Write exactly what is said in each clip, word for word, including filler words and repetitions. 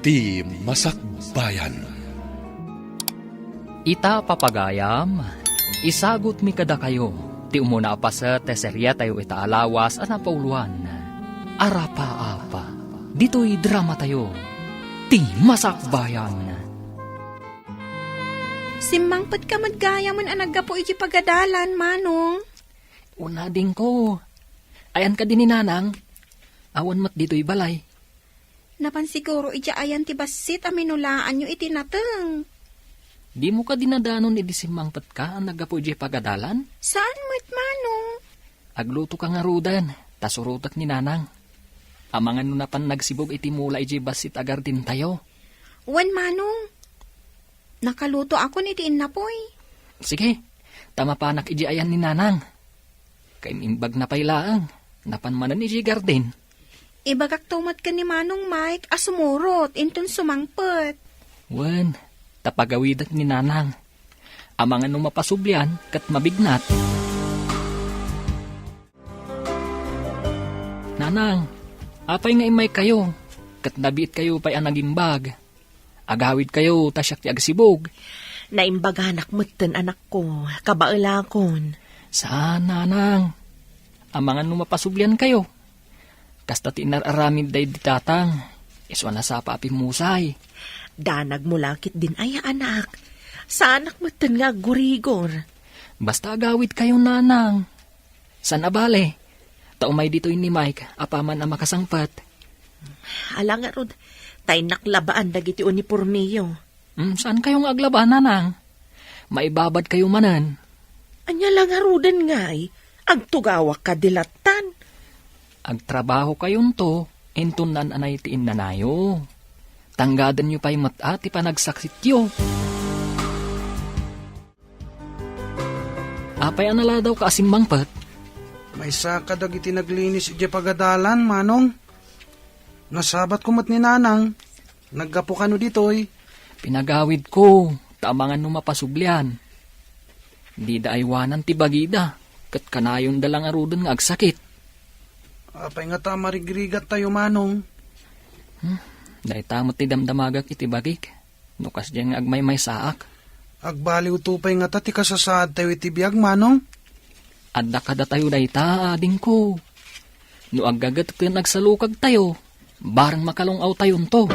Ti Masakbayan. Ita, papagayam, isagutmi kadakayo ti umuna a paset ti seriatayo ita a lawas a napauloan, Arapaap. Ditoy dramatayo, Ti Masakbayan. Simmangpetka met gayam a naggapu iti pagadalan, Manong. Una, adingko. Ayan kadi ni Nanang? Awan met ditoy balay. Napan siguro idiay ayan ti bassit a minulaanyo iti nateng. Dimo kadi nadanon idi simmangpetka a naggapu idiay pagadalan? Saan met, Manong. Aglutoka ngaruden, ta surotek ni Nanang. Amangan no napan nagsibug iti mula idiay bassit a gardentayo. Wen, Manong. Nakalutoakon iti innapoy. Sige, ta mapanak idiay ayan ni Nanang. Kaim-imbagna pay laeng, napan manen idiay garden. Ibagakto met ken ni Manong Mike a sumurot inton sumangpet. Wen, ta pagawidek ni Nanang. Amangan no mapasublian ket mabignat. Nanang, apay nga immaykayo, ket nabiitkayo pay a nagimbag? Agawidkayo ta siak ti agsibug. Naimbaganak metten, anakko, kabaelakon. Saan, Nanang. Amangan no mapasubliankayo. Kasta ti inar-aramid daydi tatang, isu a nasapa a pimmusay. Danag mo la ketdin aya, anak. Saanak metten nga aggurigor. Basta agawidkayo, Nanang. Saan a bale, ta umay ditoy ni Mike apaman a makasangpet. Ala ngarud, ta innak labaan dagiti unipormeyo. Hmm, saankayo nga aglaba, Nanang? Maibabadkayo manen. Ania la ngaruden ngay, agtugawak kadi lattan. Agtrabahokayonto, inton naan-anay ti innanayo. Tanggadenyo pay met a ti panagsaksityo. Apay a naladawka a simmangpet? Maysa kadagiti naglinis idiay pagadalan, Manong. Nasabatko met ni Nanang. Naggapu kano ditoy? Pinagawidko, ta amangan no mapasublian. Dida aywanan ti bagida, ket kanayonda la ngaruden nga agsakit. Apay ngata a marigrigattayo, Manong? Hmm, dayta met ti damdamagak iti bagik. No kasdiay nga agmaymaysaak. Agbaliwto pay ngata ti kasasaadtayo iti biag, Manong? Adda kadatayo dayta, adingko. No aggaget ken agsalukagtayo, bareng makalung-awtayonto.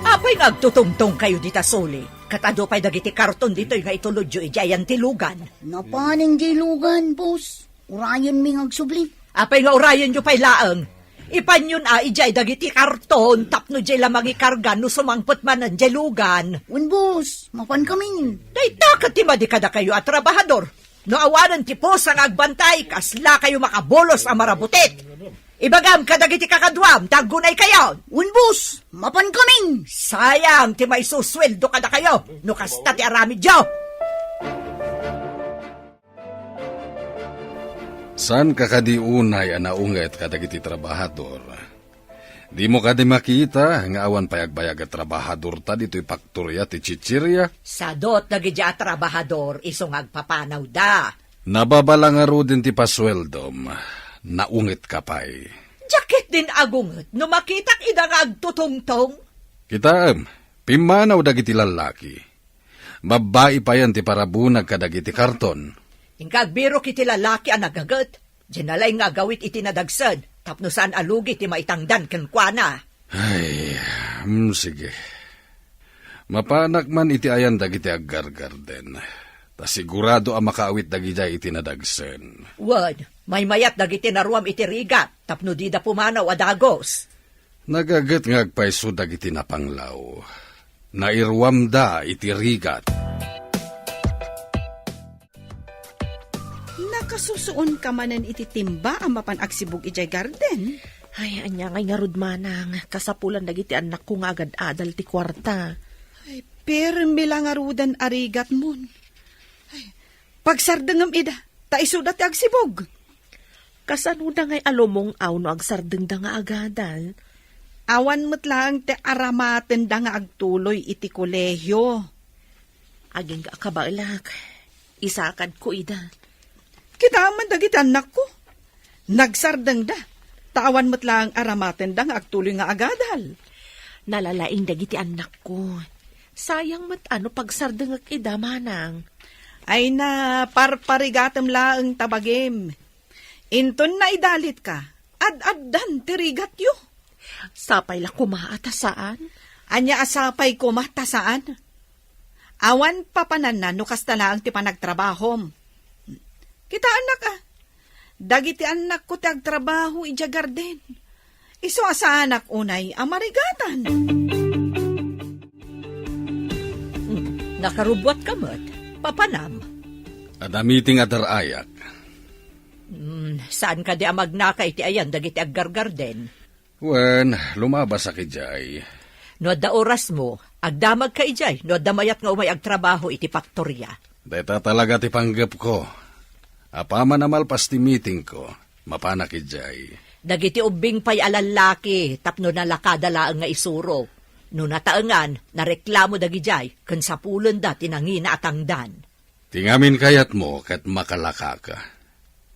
Apay nga agtutungtongkayo dita suli? Ket adu pay dagiti karton ditoy nga itulodyo idiay ayan ti lugan. Napanen diay lugan, boss. Urayenmi nga agsubli. Apay nga urayenyo pay laeng? Ipanyon a idiay dagiti karton tapno diay la mangikarga no sumangpet manen diay lugan. Wen, boss, mapankamin. Dayta ket ti madi kadakayo a trabahador. No awanen ti pusa nga agbantay, kaslakayo makabulos a marabutit. Ibagam kadagiti kakaduam ta aggunaykayo. Wen, boss, mapankamin. Sayang ti maisusueldo kadakayo no kasta ti aramidyo. Saanka kadi unay a naunget kadagiti trabahador? Dimo kadi makita nga awan pay agbayag a trabahadorta ditoy paktoria ti chichiria? Sadot dagiti a trabahador isu nga agpapanawda. Nababa la ngaruden ti pasueldom, naungetka pay. Diak ketdin agunget no makitak ida nga agtutungtong. Kitaem, pimmanaw dagiti lallaki. Babbai payen ti parabunag kadagiti karton. Inka agbirok iti lalaki a nagaget. Diay nalaing nga agawid iti nadagsen tapno saan a lugi ti maitangdan kenkuana. Ay, mm, sige. Mapanak man iti ayan dagiti aggargarden. Ta sigurado a makaawit dagidiay iti nadagsen. Wen, maymayat dagiti naruam iti rigat tapno dida pumanaw a dagus. Nagaget nga agpayso dagiti napanglaw. Nairuamda iti rigat. Nakasusuonka manen iti timba a mapan agsibug idiay garden? Ay, ania ngay ngarud, manang, kasapulan dagiti annakko nga agad-adal ti kuarta. Ay, permi la ngaruden a rigatmon. Ay, pagsardengem ida. Ta isuda ti agsibug. Kasanoda ngay a lumung-aw no agsardengda nga agadal? Awan met laeng ti aramatenda nga agtuloy iti kolehio. Agingga a kabaelak, isakadko ida. Kitaem man dagiti annakko. Nagsardengda. ta awan met laeng aramatenda nga agtuloy nga agadal. Nalalaing dagiti annakko. Sayang met a no pagsardengek ida, manang. Ay na, parparigatem laeng ta bagim. Inton naidalitka, ad-addan ti rigatyo. Sapay la koma a ta saan? Ania a sapay koma ta saan? Awan papananna no kasta laeng ti panagtrabahom. Kitaennak a, dagiti annakko ti agtrabaho idiay garden. Isu a saanak unay a marigatan. Hmm, nakarubuatka met, papanam. Adda meeting a dar-ayak. Hmm, saan kadi a magnaka iti ayan dagiti aggargarden? Wen, lumabasak idiay. No adda orasmo, agdamagka idiay no adda mayat nga umay agtrabaho iti faktoria. Dayta talaga ti panggepko. Apaman a malpas ti meetingko, mapanak idiay. Dagiti ubbing pay a lallaki tapno nalakada laeng nga isurok. No nataengan, nareklamo dagidiay ken sapulenda ti nangina a tangdan. Ti ngamin kayatmo ket makalakaka.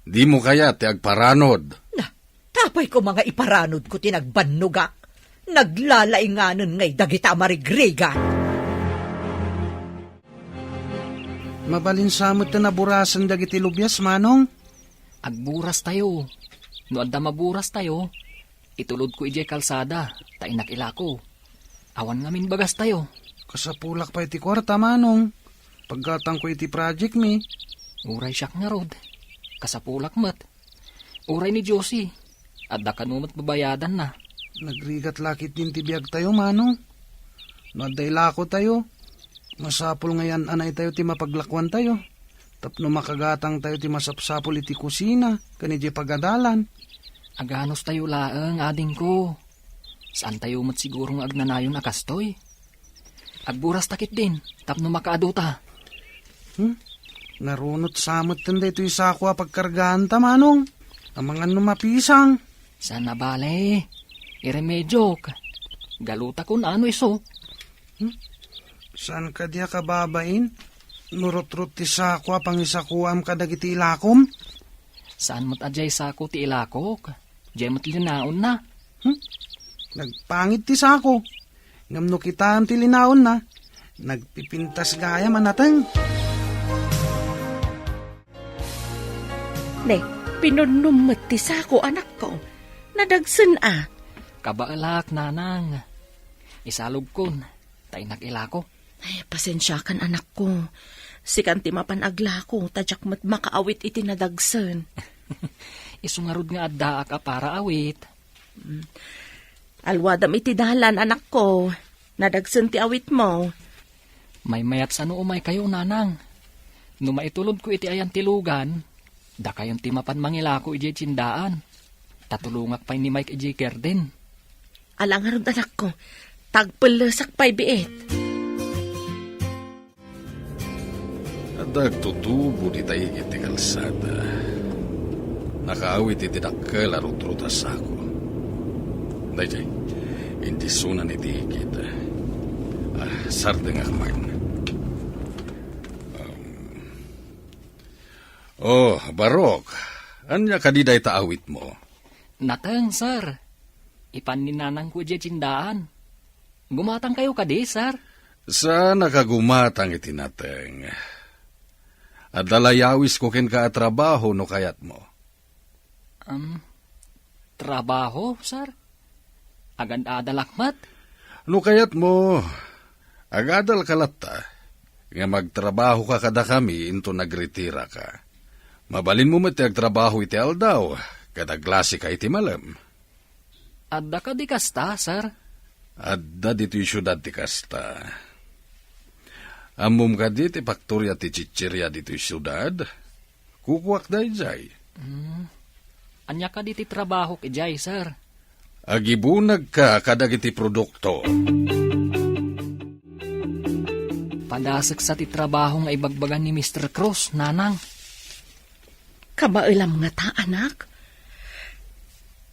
Dimo kayat ti agparanod. Na, tapay koma nga iparanodko ti nagbannogak. Naglalainganen ngay dagita a marigrigat. Mabalin sa met ti naburasen dagiti lubias, Manong? Agburas tayo. No adda maburas tayo, itulodko idiay kalsada, ta innak ilako. Awan ngamin bagas tayo. Kasapulak pay ti kuarta, Manong. Paggatangko iti project mi. Uray siak ngarud. Kasapulak met. Uray ni Josie. Adda kano met babayadanna. Nagrigat la ketdin ti biag tayo, Manong. No adda ilako tayo, masapul nga yan-anay tayo ti mapaglakuan tayo. Tapno makagatang tayo ti masapsapul iti kusina ken idiay pagadalan. Aganos tayo laeng, adingko. Saan tayo met siguro nga agnanayon a kastoy? Agburas ta ketdin, tapno makaadu ta. Hmm? Narunot sa met daytoy sako a pagkargaan ta, Manong. Amangan no mapisang. Saan a bale. Iremediok. Galuta kun ano isu. Hmm? Saan kadi a kababain? Nurutrot ti sako a pangisakuam kadagiti ilakom? Saan met a diay sako ti ilakok? Diay met linaonna. Hmm? Nagpangit ti sako. Ngem no kitaem ti linaonna, nagpipintas gayam a nateng. Ne, pinunnom met ti sako, anakko. Nadagsen a. Kabaelak, nanang. Isalogkon, ta innak ilako. Ay, pasensiakan, anakko. Sikan ti mapan aglako, ta diak met makaawit iti nadagsen. Isu ngarud nga addaak a para awit. Mm. Alwadam iti dalan, anakko. Nadagsen ti awitmo. Maymayat sano umaykayo, nanang. No maitulodko iti ayan ti lugan, dakayon ti mapan mangilako idiay tiendaan. Ta tulongak pay ni Mike idiay garden. Ala ngarud, anakko. Tagpellesak pay biit. Adda agtutubo dita igid ti kalsada. Nakaawit iti dakkel a rutrut a sako. Daydiay, indisunan iti igid. Ah, sardengak man. Um, oh, Barok, ania kadi dayta awitmo? Nateng, sir. Ipan ni nanangko idiay tiendaan. Gumatangkayo kadi, sir? Saannak a gumatang iti nateng. Adda la yawisko kenka a trabaho no kayatmo. Um, trabaho, sir? Agad-adalak met? No kayatmo, agadalka latta, nga magtrabahoka kadakami inton agritiraka. Mabalinmo met ti agtrabaho iti aldaw, ket aglasika iti malem. Adda kadi kasta, sir? Adda ditoy siudad ti kasta. Ammom kadi ti paktoria ti chicheria ditoy siudad? Kukuak daydiay. Hmm. Ania kadi ti trabahok idiay, sir? Agibunagka kadagiti produkto. Padasek sa ti trabaho nga ibagbaga ni Mister Cruz, nanang. Kabaelam ngata, anak?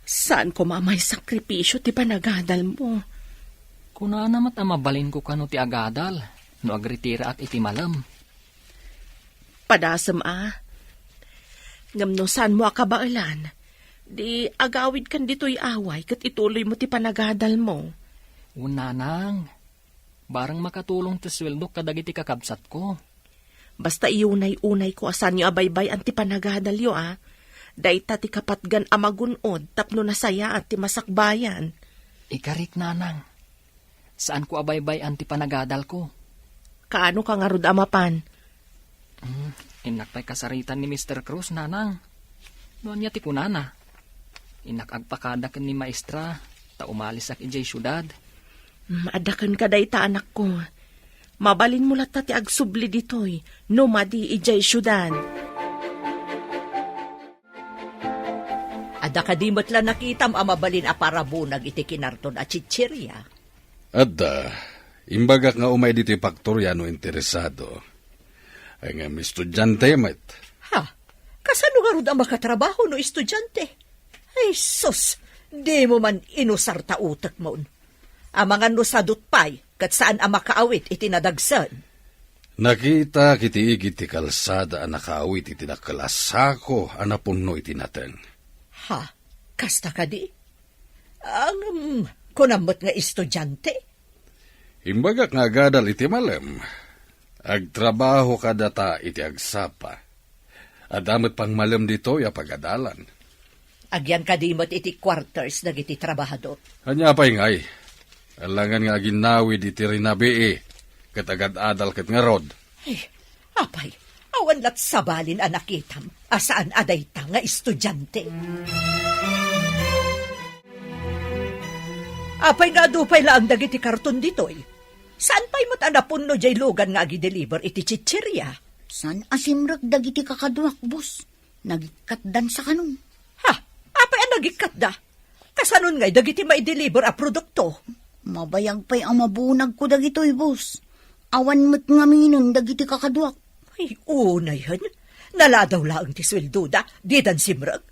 Saan koma a maisakripisio ti panagadalmo? Kunana met a mabalinko kano ti agadal no agritiraak iti malem. Padasem a. Ngem no saanmo a kabaelan, Di agawidkan ditoy away ket ituloymo ti panagadalmo. O, nanang, bareng makatulong ti sueldok kadagiti kakabsatko. Basta iyunay-unayko a saanyo a baybay-an ti panagadalyo, a. Dayta ti kapatgan a magun-od tapno nasayaat ti masakbayan. Ikarik, nanang. Saanko a baybay-an ti panagadalko. Kaano ka ngarud a mapan? Hmm, innak pay kasaritan ni Mister Cruz, nanang. No ania ti kunana? Innak agpakada ken ni maestra, ta umalisak idiay siudad. Hmm, adda kenka dayta, anakko. Mabalinmo latta ti agsubli ditoy, no madi idiay siudad. Adda kadi met la nakitam a mabalin a parabunag iti kinarton a chicheria? Adda. Imbagak nga umay ditoy faktoria no interesado. Ay ngem estudiante met. Ha? Kasano ngarud a makatrabaho no estudiante? Ay sus, dimo man inusar ta utekmon. Amangan no sadot pay, ket saan a makaawit iti nadagsen. Nakitak iti igid ti kalsada a nakaawit iti dakkel a sako a napunno iti nateng. Ha? Kasta kadi? Ngem, kunam met nga estudiante? Imbagak nga agadal iti malem. Agtrabaho kadata iti agsapa. Adda met pangmalem ditoy a pagadalan. Agyan kadi met iti quarters dagiti trabahador? Ania pay ngay? Alangan nga aginnawid iti rinabii, ket agad-adal ket ngarud. Ay, apay, awan lat sabalin a nakitam a saan a dayta nga estudiante. Apay nga adu pay laeng dagiti karton ditoy? Saan pay met a napunno diay lugan nga agideliver iti chicheria? Saan a simrek dagiti kakaduak, boss. Nagikkatdan sa kanon. Ha? Apay a nagikkatda? Kasanon ngay dagiti maideliver a produkto? Mabayag pay a mabunagko dagitoy, boss. Awan met ngaminen dagiti kakaduak. Ay, unay hen. Naladaw laeng ti sueldoda, didan simrek.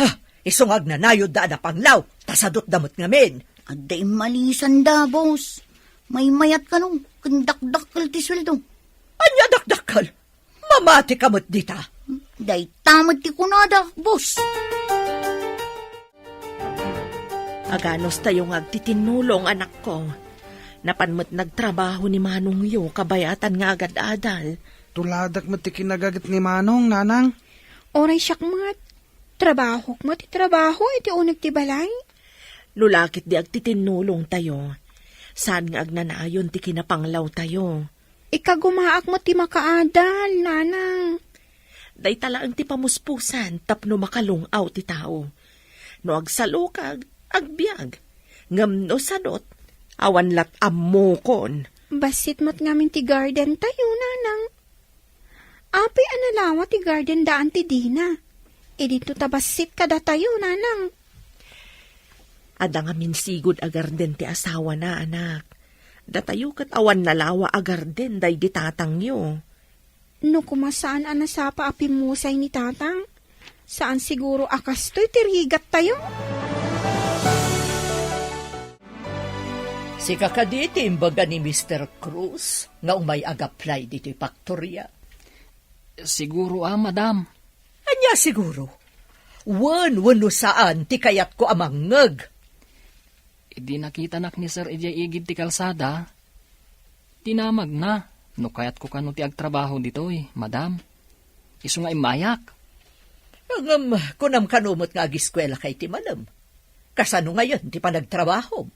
Ha, isu nga agnanayodda a napanglaw, ta sadotda met ngamin. Adda immalisanda, boss. Maymayat kano, ken dakdakkel ti sueldo. Ania dakdakkel? Mamati ka met dita. Dayta met ti kunada, boss. Aganos tayo nga agtitinnulong, anakko. Napan met nagtrabaho ni manongyo kabayatan nga agad-adal. Tuladak met ti kinagaget ni manong, nanang. Uray siak met. Trabahok met ti trabaho iti uneg ti balay. No la ket di agtitinnulong tayo, saan nga agnanayon ti kinapanglaw tayo. Ikagumaak met ti makaadal, nanang. Dayta laeng ti pamuspusan tapno makalung-aw ti tao. No agsalukag, agbiag. Ngem no sadot, awan lat ammokon. Bassit met ngamin ti garden tayo, nanang. Apay a nalawa ti garden daan ti dina? Idinto ta bassit kadatayo, nanang. Adda ngamin sigud a garden ti asawana, anak. Datayo ket awan nalawa a garden daydi tatangyo. No koma saan a nasapa a pimmusay ni tatang, saan siguro a kastoy ti rigattayo. Sika kadi ti imbaga ni Mister Cruz nga umay ag-apply ditoy faktoria? Siguro a, madam. Ania siguro? Wen, wenno saan ti kayatko a mangngeg? Idi nakitanak ni Sir idiay igid ti kalsada, dinamagna no kayatko kano ti agtrabaho ditoy, madam. Isu nga immayak. Ngem, kunam kano met nga agiskuelakay ti malem. Kasano ngayen ti panagtrabahom?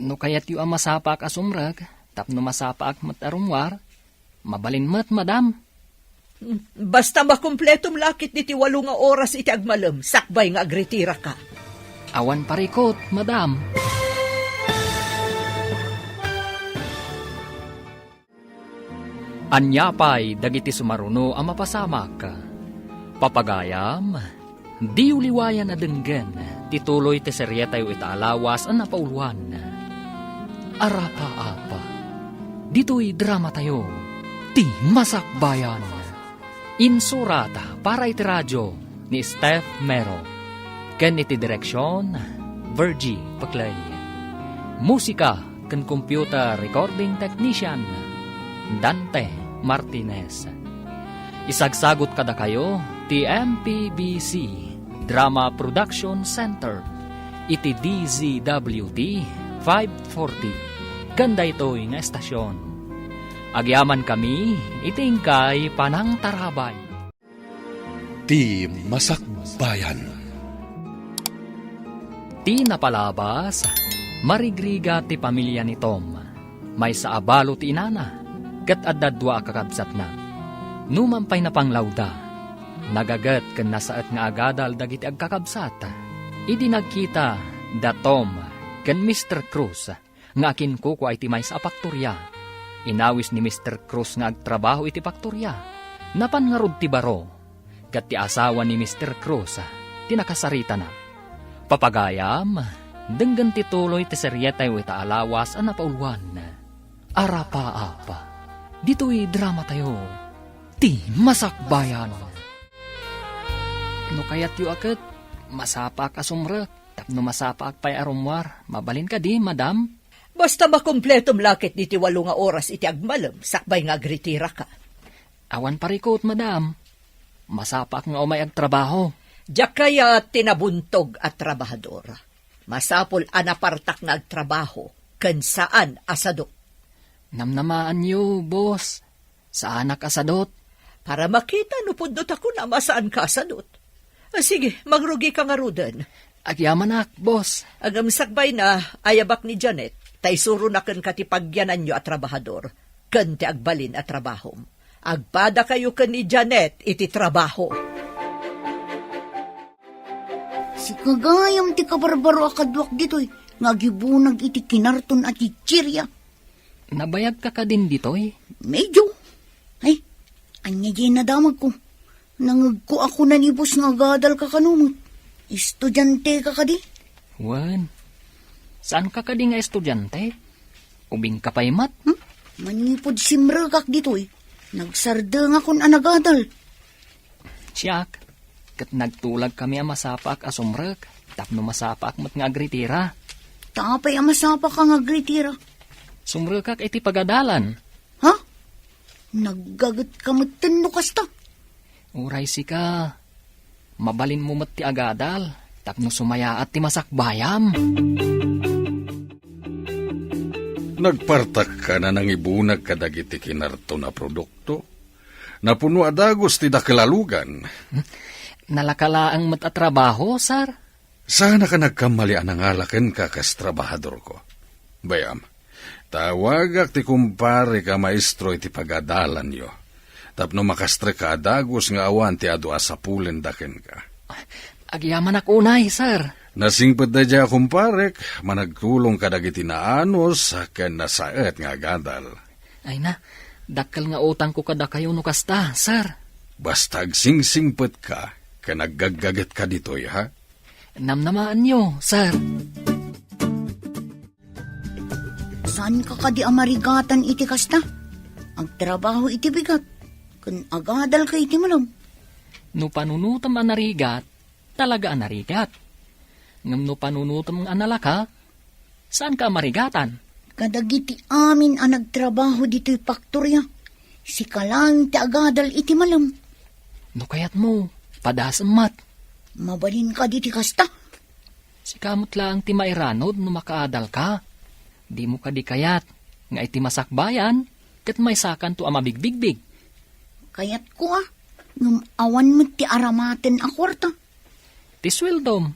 No kayatyo a masapaak a sumrek tapno masapaak met a rummuar, mabalin met, madam. Basta makumpletom la ketdi ti walo nga oras iti agmalem sakbay nga agritiraka. Awan parikut, madam. Ania pay dagiti sumaruno a mapasamak? Papagayam, diyo liwayan a denggen ti tuloy ti serietayo ita a lawas a napauloan, Arapa Apa. Ditoy dramatayo, Ti Masakbayan. Insurat para iti radio ni Steph Mero, ken iti direksion, Virgie Peclay. Musika ken computer recording technician, Dante Martinez. Isagsagut kadakayo ti M P B C, Drama Production Center iti D Z W T five forty ken daytoy nga estasion. Agyamankami iti inkay panangtarabay. Ti Masakbayan. Ti napalabas, marigrigat ti pamilia ni Tom. Maysa a balo ti inana, ket adda dua a kakabsatna. Numan pay napanglawda, nagaget ken nasaet nga agadal dagiti agkakabsat. Idi nagkita da Tom ken Mister Cruz nga akinkukua iti maysa a paktoria, inawis ni Mister Cruz nga agtrabaho iti paktoria. Napan ngarud ti baro, ket ti asawa ni Mister Cruz ti nakasaritana. Papagayam, denggen ti tuloy ti serietayo ita a lawas a napauluan. Arapaap. Ditoy dramatayo, Ti Masakbayan. No kayatyo a ket, masapaak a sumrek, tapno masapaak pay a rummuar. Mabalin kadi, madam? Basta makumpletom la ket diti walo nga oras iti agmalem, sakbay nga agritiraka. Awan parikut, madam. Masapaak nga umay agtrabaho. Diak kayat ti nabuntog a trabahador. Masapul a napartak nga agtrabaho ken saan a sadut. Namnamaanyo, boss. Saanak a sadut. Para makita no pudno ta kunam a saanka a sadut. Ah, sige, mangrugika ngaruden. Agyamanak, boss. Ngem sakbayna, ayabak ni Janet, ta isuronak kenka ti pagyananyo a trabahador, ken ti agbalin a trabahom. Agpadakayo ken ni Janet iti trabaho. Sika gayam ti kabarbaro a kaduak ditoy nga agibunag iti kinarton a chichiria. Nabayagka kadin ditoy? Medyo. Ay, ania diay nadamagko? Nangegko a kuna ni boss nga agadalka kano met. Estudianteka kadi? Wen, saanka kadi nga estudiante? Ubingka pay met? Hmm? Manipud simrekak ditoy, nagsardengakon a nagadal. Siak, ket nagtulagkami a masapaak a sumrek, tapno masapaak met nga agritira. Ta apay a masapaak nga agritira? Sumrekak iti pagadalan. Ha? Naggagetka metten no kasta? Uray sika, mabalinmo met ti agadal, tapno sumayaat ti masakbayam. Nagpartakka a nangibunag kadagiti kinarton a produkto. Napuno a dagus ti dakel a lugan. Nalaka laeng met a trabaho, sir? Saanak a nagkammali a nangala kenka kas trabahadorko. Bay-am, tawagak ti kumparek a maestro iti pagadalanyo, tapno makastrek a dagus nga awan ti adu a sapulenda kenka. Agyamanak unay, sir. Nasingpet daydiay a kumparek, managtulong kadagiti naanus ken nasaet nga agadal. Ay na, dakkel nga utangko kadakayo no kasta, sir. Basta agsingsingpetka ken aggaggagetka ditoy, ha? Namnamaanyo, sir. Saanka kadi a marigatan iti kasta? Agtrabaho iti bigat, ken agadalka iti malem. No panunotem a narigat, talaga a narigat. Ngem no panunotem a nalaka, saanka a marigatan? Kadagiti amin a nagtrabaho ditoy paktoria, sika laeng ti agadal iti malem. No kayatmo, padasem met. Mabalin kadi ti kasta? Sika met laeng ti mairanod no makaadalka. Dimo kadi kayat nga iti masakbayan, ket maysakanto a mabigbigbig? Kayatko a, ngem awan met ti aramaten a kuarta. Ti sueldom,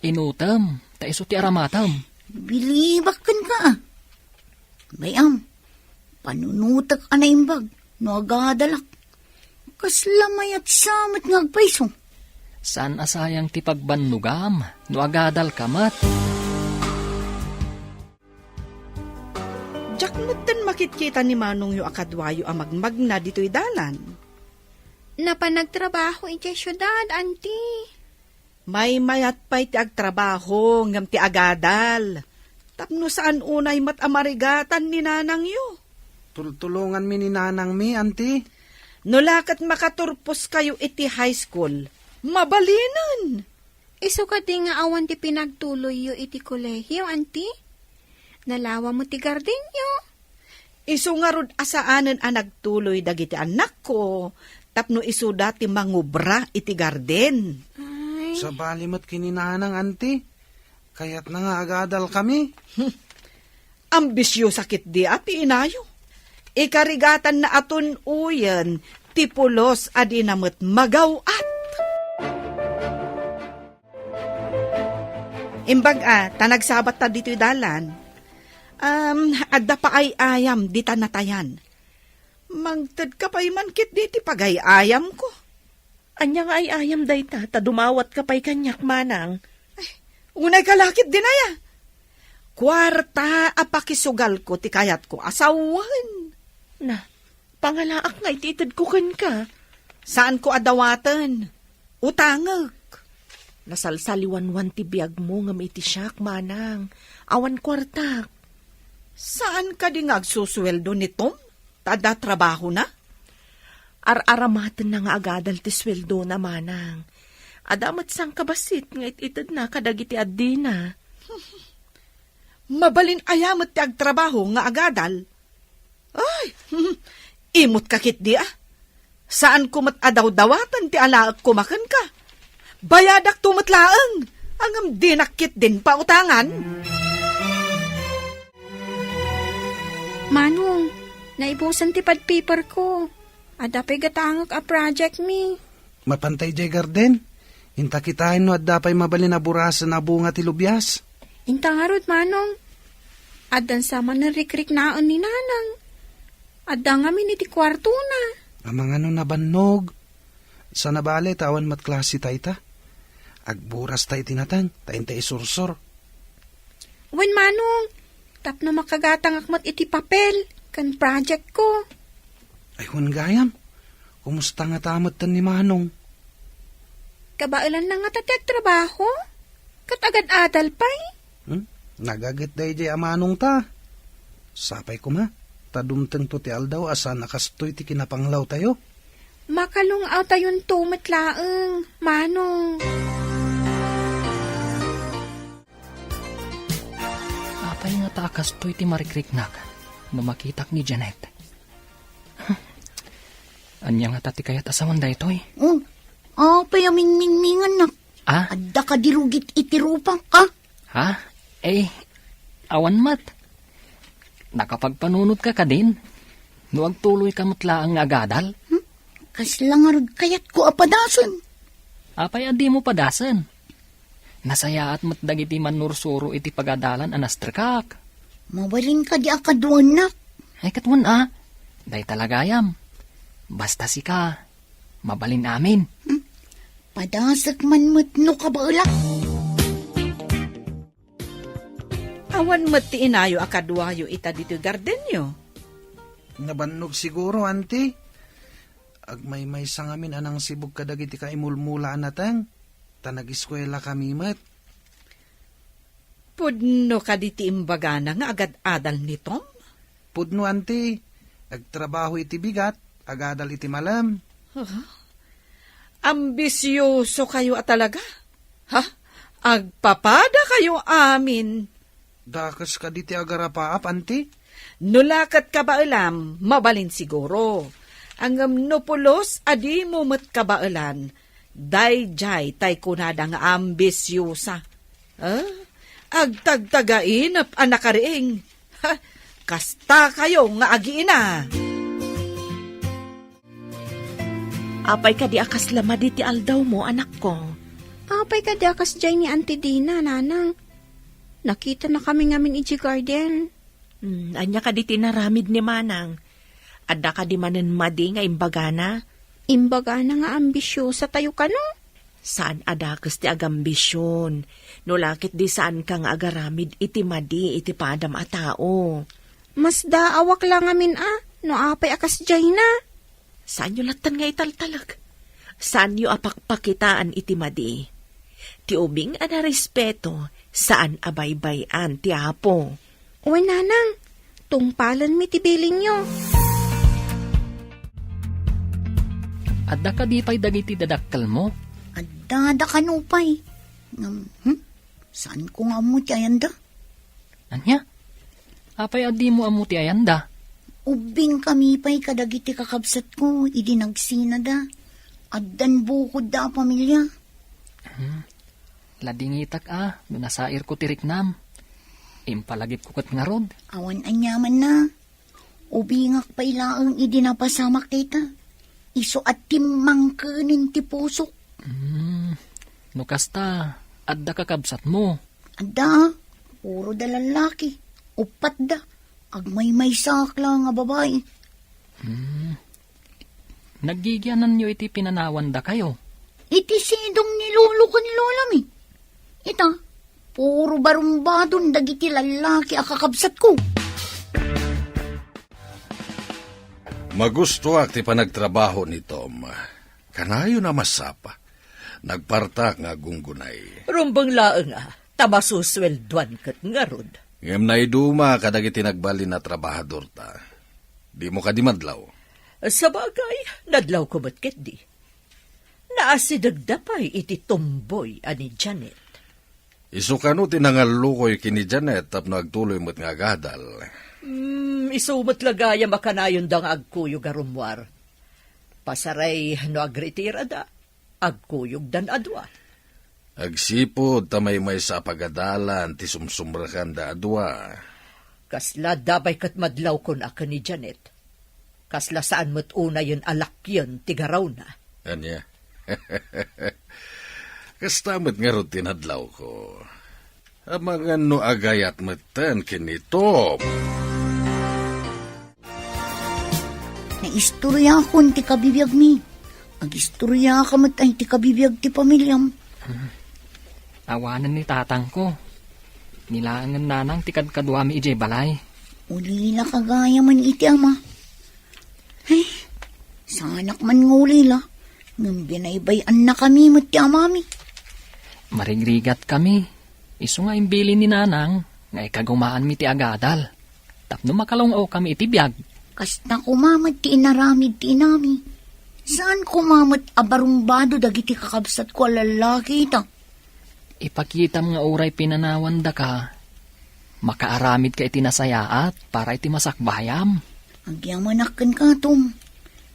inutem, ta isu ti aramatem. Bilibak kenka a. Bay-am, panunotek a naimbag no agadalak. Kasla mayat sa met nga agpayso. Saan a sayang ti pagbannogam no agadalka met? Diak metten makitkita ni manongyo a kaduayo a magmagna ditoy dalan. Napan nagtrabaho idiay siudad, Auntie. Maymayat pay ti agtrabaho ngem ti agadal. Tapno saan unay met a marigatan ni nanangyo. Tultulonganmi ni nanangmi, Auntie. No la ket makaturposkayo iti high school, mabalinen. Isu kadi nga awan ti pinagtuloyyo iti kolehio, Auntie? Nalawa met ti gardenyo. Isu ngarud a saanen a nagtuloy dagiti annakko tapno isuda ti mangubra iti garden. Ay, Sabali met ken ni Nanang, anti. Kayatna nga agadalkami. Ambisiosa ketdi a ti inayo. Ikarigatanna a tun-oyen ti pulos a dina met magaw-at. Imbag a, ta nagsabatta ditoy dalan. Um, adda paay-ayam dita natayan. Mangtedka pay man ketdi ti pagay-ayamko. Ania nga ay-ayam dayta, ta dumawatka pay kaniak, Manang? Ay, unayka la ketdin aya. Kuarta a pakisugalko ti kayatko a sawen. Na, pangalaak nga iti itedko kenka. Saanko a dawaten. Utangek. Nasalsaliwanwan ti biagmo ngem iti siak, Manang. Awan kuartak. Saan kadi nga agsusueldo ni Tom? Ta adda trabahona? Ar-aramatenna nga agadal ti sueldona, Manang. Adda met sangkabassit nga it-itedna kadagiti addina. Mabalin aya met ti agtrabaho nga agadal? Ay, imotka ketdi a. Saanko met a dawdawaten ti alaekko makenka. Bayadakto met laeng, ngem dinak ketdin pautangan. Manong, naibusen ti pad paper ko. Adda pay gatangek a project mi. Mapanta idiay garden. Inta kitaen no adda pay mabalin a burasen a bunga ti lubias. Inta ngarud, Manong. Addan sa manen rikriknaen ni Nanang. Adda ngamin iti kuartona. Amangano nabannog. Sana bale ta awan met klase tayta. Agburasta iti nateng, ta inta isursor. Wen, Manong, tapno makagatangak met iti papel ken project ko. Ay, wen gayam, kumusta ngata metten ni Manong? Kabaelanna ngata ti agtrabaho? Ket agad-adal pay? Hmm? Nagaget daydiay a Manongta. Sapay koma, ta dumtengto ti aldaw a saan a kastoy ti kinapanglawtayo. Makalung-awtayonto met laeng, Manong. Apay ngata a kastoy ti marikriknak no makitak ni Janet? Ania ngata ti kayat a sawen daytoy? Oh, apay a mingmingmingannak? Ah? Adda kadi rugit iti rupak, ah? Ha? Eh, awan met. Nakapagpanunotka kadin? No agtuloyka met laeng nga agadal? Hmm? Kasla ngarud kayatko a padasen. Apay a dimo padasen? Nasayaat met dagiti mannursuro iti pagadalan a nastrekak. Mabalin kadi a kaduaennak? Ay, ket wen a. Dayta la gayam. Basta sika, mabalin amin. Hmm? Padasek man met no kabaelak. Awan met ti inayo a kaduayo ita ditoy gardenyo. Nabannog siguro, anti. Agmaymaysa ngamin a nangsibog kadagiti kaimulmula a nateng, ta nagiskuelakami met. Pudno kadi ti imbagana nga agad-adal ni Tom? Pudno, anti. Agtrabaho iti bigat, agadal iti malem. Ah, ambisioso kayo a talaga. Ha? Agpapada kayo amin. Dakes kadi ti agarapaap, anti? No la ket kabaelam, mabalin siguro. Ngem no pulos a dimo met kabaelan, daydiay tay kunada nga ambisiosa. Ah, agtagtagainep a nakariing. Ha, kasta kayo nga agiina. Apay kadi a kasla madi ti aldawmo, anakko? Apay kadi a kasdiay ni Auntie Dina, Nanang? Nakitanakami ngamin idiay garden. Hmm, ania kadi ti inaramid ni Manang? Adda kadi manen madi nga imbagana? Imbagana nga ambisiosa tayo kano? Saan a dakes ti agambision, no la ket di saanka nga agaramid iti madi iti padam a tao. Masdaawak la ngamin a, no apay a kasdiayna. Saanyo lattan nga italtalek. Saanyo a pakpakitaan iti madi. Ti ubing a narespeto, saan a baybay-an ti Apo. Wen, Nanang, tungpalenmi ti bilinyo. Adda kadi pay dagiti dadakkelmo? Adda, adda kano pay. Ngem, hmm? Saanko nga ammo ti ayanda? Ania? Apay a dimo ammo ti ayanda? Ubbingkami pay kadagiti kakabsatko idi nagsinada. Addan bukodda a pamilia. Hmm. Ladingitak a, no nasairko ti riknam. Impalagipko ket ngarud. Awan aniamanna. Ubingak pay laeng idi napasamak dayta. Isu a timmangkenen ti pusok. Hmm. No kasta, adda kakabsatmo? Adda, puro da lallaki. Uppat da. Agmaymaysaak la nga babai. Hmm. Naggigiananyo iti pinanawandakayo? Iti sidong ni lolo ken lolami. Ita, puro barumbadon dagiti lallaki a kakabsatko. Magustoak ti panagtrabaho ni Tom. Kanayon a masapa. Nagpartak nga aggunggunay. Rumbeng laeng a, ta masusueldoan ket ngarud. Ngem naiduma kadagiti nagbalin a trabahadorta. Dimo kadi madlaw? Sabagay, nadlawko met ketdi. Naasidegda pay iti tomboy a ni Janet. Isu kano ti nangallukoy ken ni Janet tapno agtuloy met nga agadal? Hmm, isu met la gayam a kanayonda nga agkuyog a rummuar. Pasaray no agretirada, agkuyogdan a dua. Agsipud ta maymaysa a pagadalan ti sumsumrekanda a dua. Kasla adda pay ket madlawkon a ken ni Janet. Kasla saan met unayen a lakyen ti garawna. Ania? Kasta met ngarud ti nadlawko. Amangan no agayat metten ken ni Tom. Naistoriakon ti kabibiagmi. Agistoriaka met ay ti kabibiag ti pamiliam. Awanen ni tatangko. Nilaengen nanang ti kadkaduami idiay balay. Ulila ka gayam iti ama. Ay, saanak man nga ulila. Ngem binaybay-annakami met ti amami. Marigrigatkami. Isu nga imbilin ni nanang nga ikagumaanmi ti agadal tapno makalung-awkami iti biag. Kasta koma met ti inaramid ti inami. Saan koma met a barumbado dagiti kakabsatko a lallaki ita? Ipakitam nga uray pinanawandaka, makaaramidka iti nasayaat para iti masakbayam. Agyamanak kenka, Tom.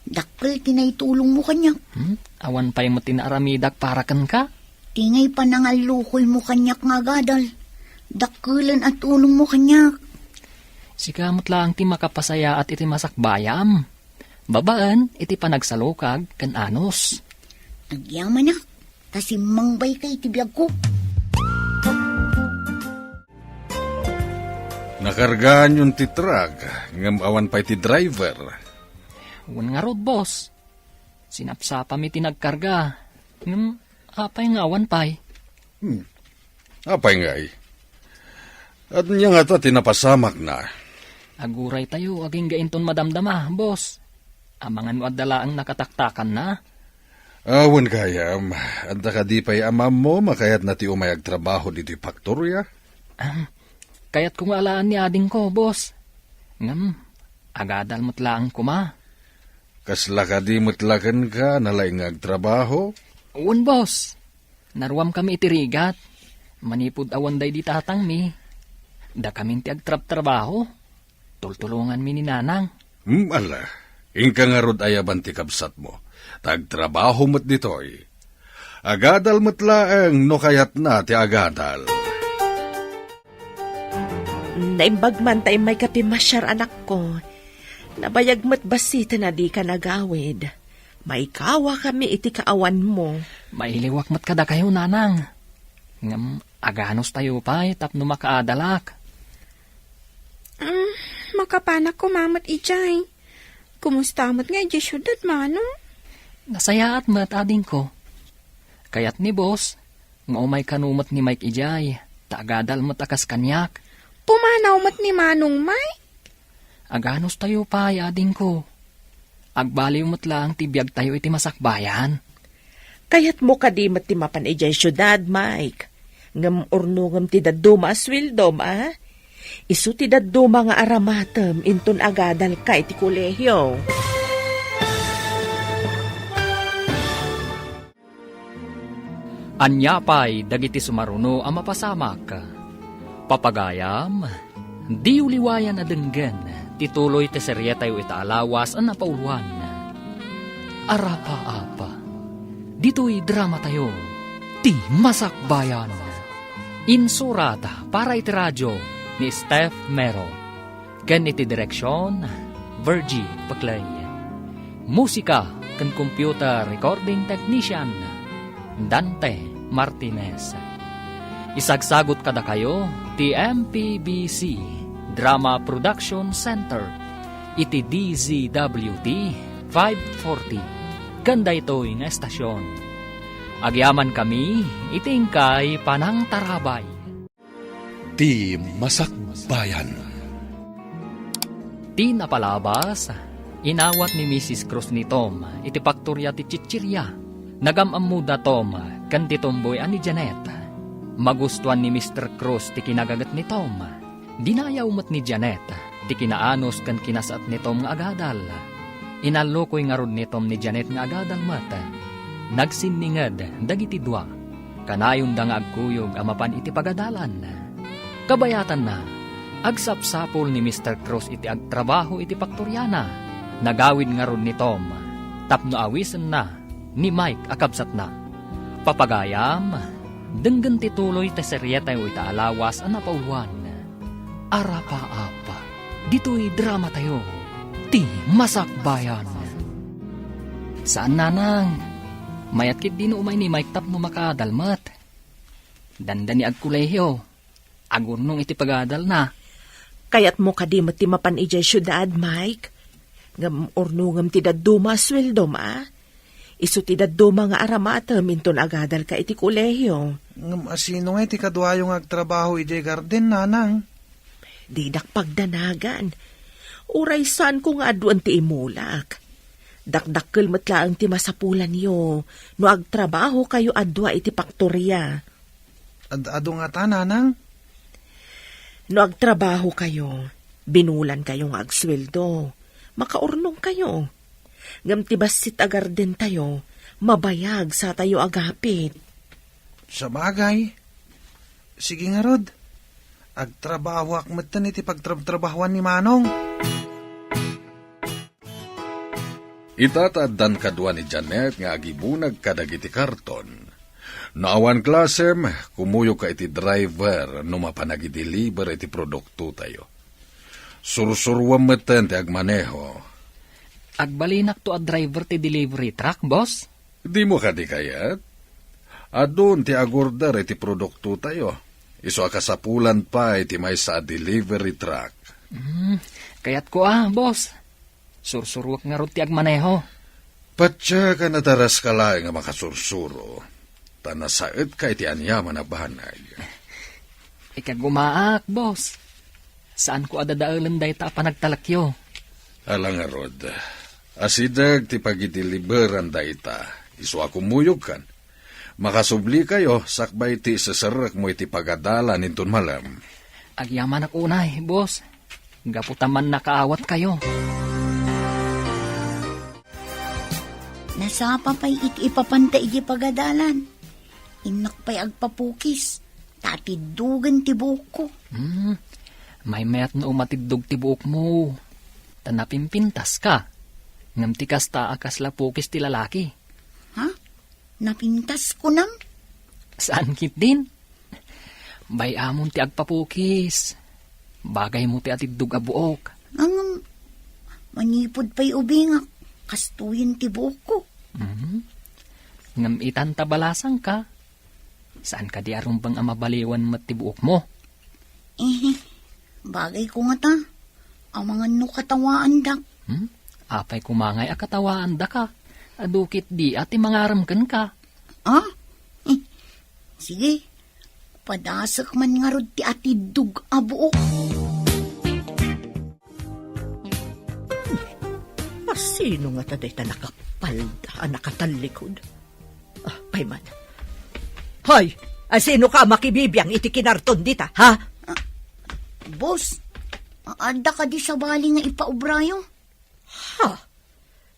Dakkel ti naitulongmo kaniak. Hmm? Awan pay met ti naaramidak para kenka? Ti ngay panangallukoymo kaniak nga agadal. Dakkelen a tulongmo kaniak. Sika met laeng ti makapasayaat iti masakbayam. Babaen iti panagsalukag ken anus. Agyamanak, ta simmangbayka iti biagko. Nakargaanyon ti truck, ngem awan pay ti driver. Wen ngarud, boss. Sinapsapami ti nagkarga. Ngem apay nga awan pay? Hmm. Apay ngay? Ania ngata ti napasamakna? Aguraytayo agingga inton madamdama, boss. Amangan no adda laeng nakataktakanna? Awan gayam, adda kadi pay amammo makayatna ti umay agtrabaho ditoy faktoria? Ahem, kayatko nga alaan ni adingko, boss. Ngem, agadal met laeng koma. Kasla kadi met la kenka nalaing nga agtrabaho? Wen, boss. Naruamkami iti rigat. Manipud awan daydi tatangmi, dakamin ti agtrabtrabaho. Tultulonganmi ni nanang. Hmm, ala. Inka ngarud ayaban ti kabsatmo. Ta agtrabaho met ditoy. Agadal met laeng no kayatna ti agadal. Naimbag man ta immayka pimmasiar, anakko. Nabayag met bassit a dika nagawid. Maikawakami iti kaawanmo. Mailiwak met kadakayo, nanang. Ngem aganustayo pay tapno makaadalak. Mm, makapanak koma met idiay. Kumusta met nga idiay siudad, manong? Nasayaat met, adingko. Kayat ni boss nga umay kano met ni Mike idiay, ta agadal met a kas kaniak. Pumanaw met ni Manong Mike? Aganustayo pay, adingko. Agbaliw met laeng ti biagtayo iti masakbayan. Kayatmo kadi met ti mapan idiay siudad, Mike? Ngem urnongem ti dadduma a sueldom, a? Isu ti dadduma nga aramatem inton agadalka iti kolehio. Ania pay dagiti sumaruno a mapasamak? Papagayam, diyo liwayan a denggen ti tuloy ti serietayo ita a lawas a napauluan, Arapaap. Ditoy dramatayo, Ti Masakbayan. Insurat para iti radio ni Steph Mero. Ken iti direksion, Virgie Peclay. Musika ken computer recording technician, Dante Martinez. Isagsagut kadakayo ti M P B C Drama Production Center iti D Z W T five forty ken daytoy nga estasion. Agyamankami iti inkay panangtarabay. Ti Masakbayan. Ti napalabas, inawat ni Missus Cruz ni Tom iti paktoria ti chichiria. Nagam-ammoda Tom ken ti tomboy a ni Janet. Magustuan ni Mister Cruz ti kinagaget ni Tom. Dinayaw met ni Janet ti kinaanus ken kinasaet ni Tom nga agadal. Inallukoy ngarud ni Tom ni Janet nga agadal met. Nagsinninged dagiti dua. Kanayonda nga agkuyog a mapan iti pagadalan. Kabayatanna, agsapsapul ni Mister Cruz iti agtrabaho iti paktoriana. Nagawid ngarud ni Tom tapno awisenna ni Mike a kabsatna. Papagayam, denggen ti tuloy ti serietayo ita a lawas a napauluan. Arapaap, ditoy dramatayo, Ti Masakbayan. Saan, nanang. Mayat ketdi no umay ni Mike tapno makaadal met. Dandani agkolehiyo. Agurnong iti pagadalna. Kayatmo kadi met ti mapan idiay siudad, Mike? Ngem urnongem ti dadduma a sueldom, a? Isu ti dadduma nga aramatem inton agadalka iti kolehio. Ngem asino ngay ti kaduayo nga agtrabaho idiay garden, nanang? Didak pagdanagan. Uray saanko nga aduen ti imulak. Dakdakkel met laeng ti masapulanyo no agtrabahokayo a dua iti paktoria. Ad-, adu ngata, nanang? No agtrabahokayo, binulankayo nga agsueldo, makaurnongkayo. Ngem ti bassit a gardentayo, mabayag satayo agapit. Sabagay. Sige ngarud, agtrabahoak metten iti pagtrabtrabahoan ni Manong. Ita ta addan kadua ni Janet nga agibunag kadagiti karton. No awan klasem, kumuyogka iti driver no mapan agideliver iti produktotayo. Sursuruem metten ti agmaneho. Agbalinakto a driver ti delivery truck, boss? Dimo kadi kayat? Adun ti agorder iti produktotayo. Isu a kasapulan pay ti maysa a delivery truck. Hmm, kayatko a, boss. Sursuruek ngarud ti agmaneho. Patse ka nadaras ka laeng a makasursuro, ta nasaetka iti aniaman a banag. Ikagumaak, boss. Saanko a dadaelen dayta a panagtalekyo. Ala ngarud, asideg ti pagideliveran dayta, isu a kumuyogkan. Makasublikayo sakbay ti iseserrekmo iti pagadalan inton malem. Agyamanak unay, boss. Gapu ta mannakaawatkayo. Nasapa pay iti ipapanta iti pagadalan. Innak pay agpapukis, ta atiddogen ti buokko. Hmm, maymayat no umatiddog ti buokmo. Ta napimpintaska. Ngem ti kasta a kasla pukis ti lalaki. Ha? Napintas kunam? Saan ketdin? Bay-amon ti agpapukis. Bagaymo ti atiddog a buok. Ngem, manipud pay ubingak, kastoyen ti buokko. Mhm. Ngem itan ta balasangka, saan kadi a rumbeng a mabaliwan met ti buokmo? Eh, bagayko ngata. Amangan no katawaandak. Hmm? Apay koma ngay a katawaandaka? Adu ketdi a ti mangarem kenka. Ah? Eh, sige. Padasek man ngarud ti atiddog a buok. Asino ngata dayta nakapalda a nakatallikod? Ah, pay man. Hoy, asino ka a makibibiang iti kinarton dita, ha? Ah, boss, a-, adda kadi sabali nga ipaubrayo? Ha?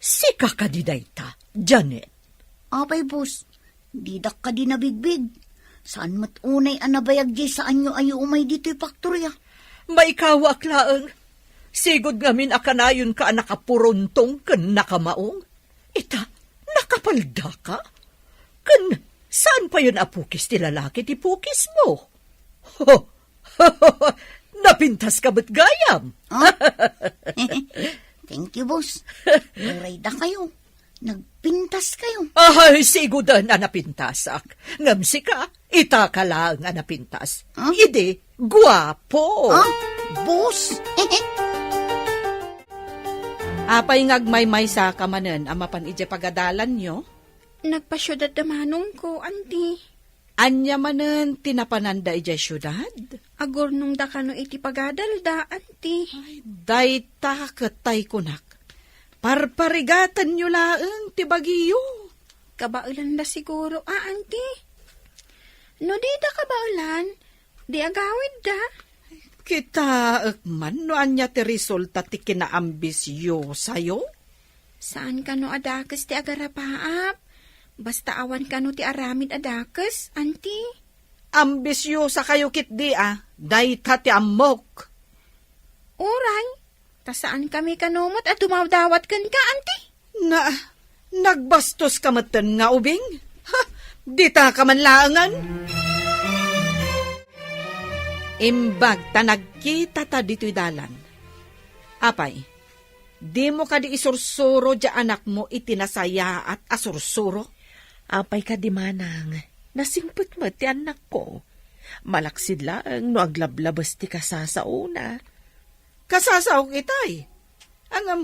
Sika kadi dayta, Janet? Apay, boss, didak kadi nabigbig. Saan met unay a nabayag diay saanyo a umay ditoy paktoria? Maikawaak laeng. Sigud ngamin a kanayonka a nakapuruntong ken nakamaong. Ita, nakapaldaka? Ken Saan payen a pukis ti lalaki ti pukismo? Napintaska met gayam. Ah? Thank you, boss. Uray dakayo. Nagpintaskayo. Ay, sigoden a napintasak. Ngem sika, itaka laeng a napintas. Ah? Idi, guapo. Ah? Boss? Apay nga agmaymaysaka manen a mapan idiay pagadalanyo? Nagpasiudad da manongko, anti. Ania manen ti napananda idiay siudad? Agurnongda kano iti pagadalda, anti. Ay, dayta ket tay kunak. Parparigatenyo laeng ti bagiyo. Kabaelan da siguro, a, anti? No dida kabaelan, di agawidda. Kitaek man no ania ti resulta ti kinaambisyosayo? Saan kano a dakes ti agarapaap. Basta awan kano ti aramid a dakes, anti. Ambisyosa kayo ketdi a, dayta ti ammok. Uray, ta saan kami kano met a dumawdawat kenka, anti? Na, nagbastoska metten nga ubing? Ha, dita ka man laengen? Imbag ta nagkita ta ditoy dalan. Apay, dimo kadi isursuro diay anakmo iti nasayaat a sursuro? Apay kadi manang, nasingpet met ti annakko. Malaksid laeng no aglablabes ti kasasaona. Kasasaok itay. Ngem,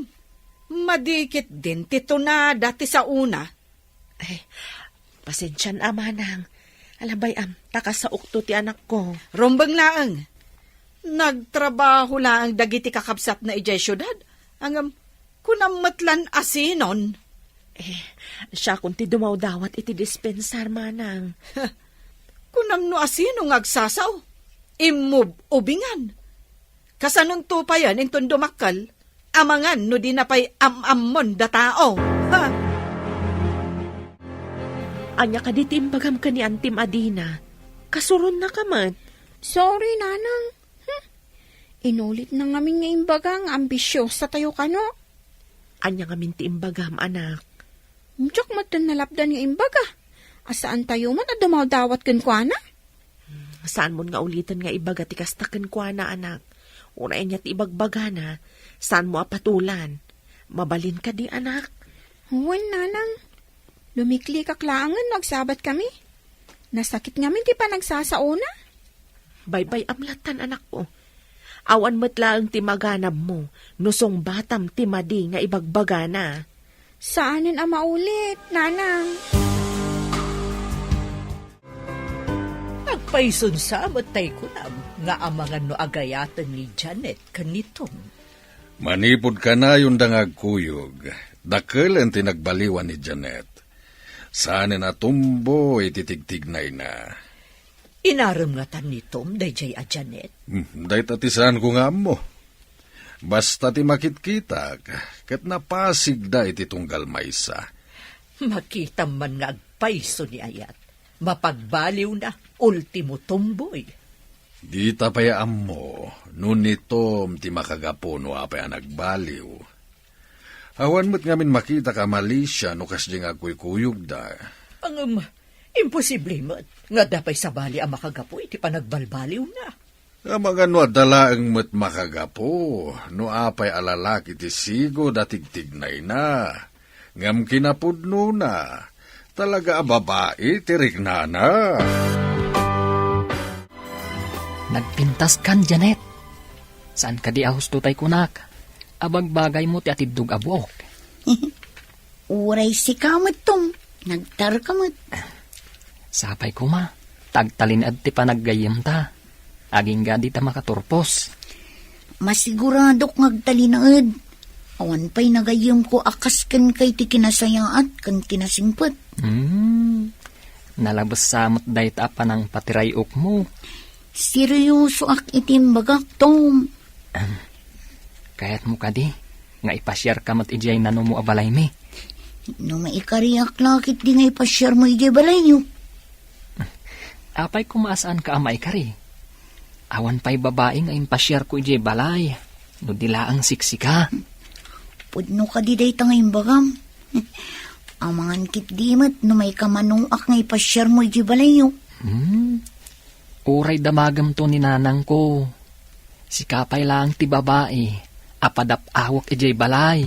madi ketdin ti tunada ti saona. Ay, pasensian a manang. Ala bay-am, ta kasaokto ti anakko. Rumbeng laeng. Nagtrabaho laeng dagiti kakabsatna idiay siudad. Ngem, kunam met lan a sinon. Eh, siakon ti dumawdawat iti dispensar, manang. Kunam no a sino nga agsasao. Immub-ubingan. Kasanonto payen inton dumakkel, amangan no dina pay am-ammon da tao. Ha? Ania kadi ti imbagam ken ni Antim a dina? Kasuronnaka met. Sorry, Nanang. Hmm. Inulitna ngamin nga imbaga nga ambisiosa tayo kano. Ania ngamin ti imbagam, anak? Diak met nalapdan nga imbaga a saan tayo met a dumawdawat kenkuana. Hmm, saanmon nga uliten nga ibaga ti kasta kenkuana, anak. Uray ania ti ibagbagana, saanmo a patulan. Mabalin kadi, anak? Wen, Nanang. Lumiklikak laengen no agsabat kami. Nasakit ngamin ti panagsasaona. Baybay-am lattan, anakko. Awan met laeng ti maganabmo no sungbatam ti madi nga ibagbagana. Saanen a maulit, Nanang. Agpayson sa met tay kunam nga amangan no agayaten ni Janet ken ni Tom. Manipud kanayonda nga agkuyog, dakelen ti nagbaliwan ni Janet. Saanen a tumboy ti tigtignayna. Inarem ngatan ni Tom daydiay a Janet? Hmm, dayta ti saanko nga ammo. Basta ti makitkitak, ket napasigda iti tunggal maysa. Makitam man nga agpayso ni ayat. Mapagbaliwna, ultimo tumboy. Dita pay ammo no ni Tom ti makagapu no apay a nagbaliw. Awan met ngamin makitak a malisia no kasdi nga agkuykuyogda. Ngem, imposible met nga adda pay sabali a makagapu iti panagbalbaliwna. Amangan no adda laeng met makagapu no apay a lalaki ti sigud a tigtignayna, ngem kinapudnona, talaga a babai ti riknana. Nagpintaskan, Janet. Saan kadi a husto tay kunak? Abagbagaymo ti atiddog a buok. Uray sika met, Tom. Nagtarka met. Sapay koma, ta agtalinaed ti panaggayyemta. Agingga dita makaturpos. Masiguradok nga agtalinaed. Awan pay nagayyemko a kas kenka iti kinasayaat ken kinasingpet. Hmm. Nalabes sa met dayta a panangpatiray-okmo. Seryosoak iti imbagak, Tom. Ahem. Kayatmo kadi nga ipasiarka met idiay nanumo a balaymi? No maikariak la ketdi nga ipasiarmo idiay balayyo. Apay koma a saanka a maikari? Awan pay babai nga impasiarko idiay balay no di laeng siksika. Pudno kadi dayta nga imbagam? Amangan ketdi met no maikamanuak nga ipasiarmo idiay balayyo. Hmm. Uray damagemto ni nanangko. Sika pay laeng ti babai a padap-awek idiay balay.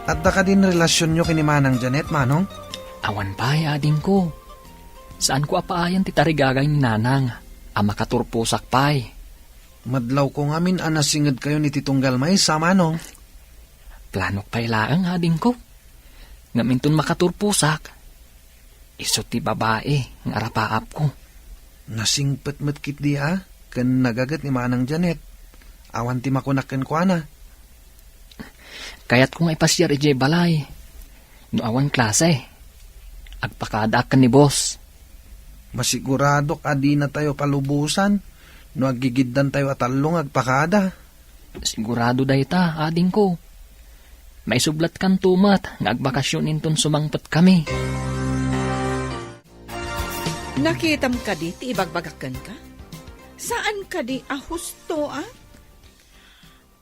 Adda kadin relasionyo ken ni Manang Janet, Manong? Awan pay, adingko. Saanko a paayan ti tarigagay ni Nanang a makaturposak pay. Madlawko ngamin a nasingedkayon iti tunggal maysa, Manong. Planok pay laeng, adingko. Ngem inton makaturposak, isu ti babai nga arapaapko. Nasingpet met ketdi a ken nagaget ni Manang Janet. Awan ti makunak kenkuana. Kayatko nga ipasiar idiay balay. No awan klase, agpakadaak ken ni boss. Masiguradok a dinatayo palubosan no aggigiddantayo a tallo nga agpakada. Sigurado dayta, adingko. Maisublatkanto met nga agbakasyon inton sumangpetkami. Nakitam kadi ti ibagbagak kenka? Saan kadi a husto, a?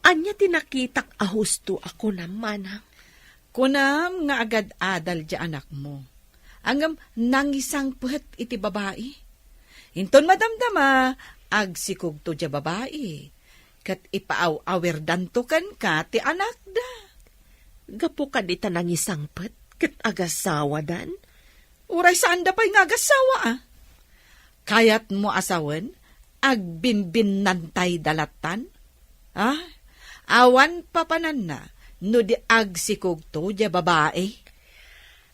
Ania ti nakitak a husto a kunam, Manang? Kunam nga agad-adal diay anakmo. Ngem nangisangpet iti babai. Inton madamdama, agsikogto diay babai, ket ipaaw-awirdanto kenka ti anakda. Gapu kadi ta nangisangpet ket agasawadan? Uray saanda pay nga agasawa, a? Kayatmo a sawen, agbinbinnantayda lattan? A? Awan papananna no di agsikogto diay babai?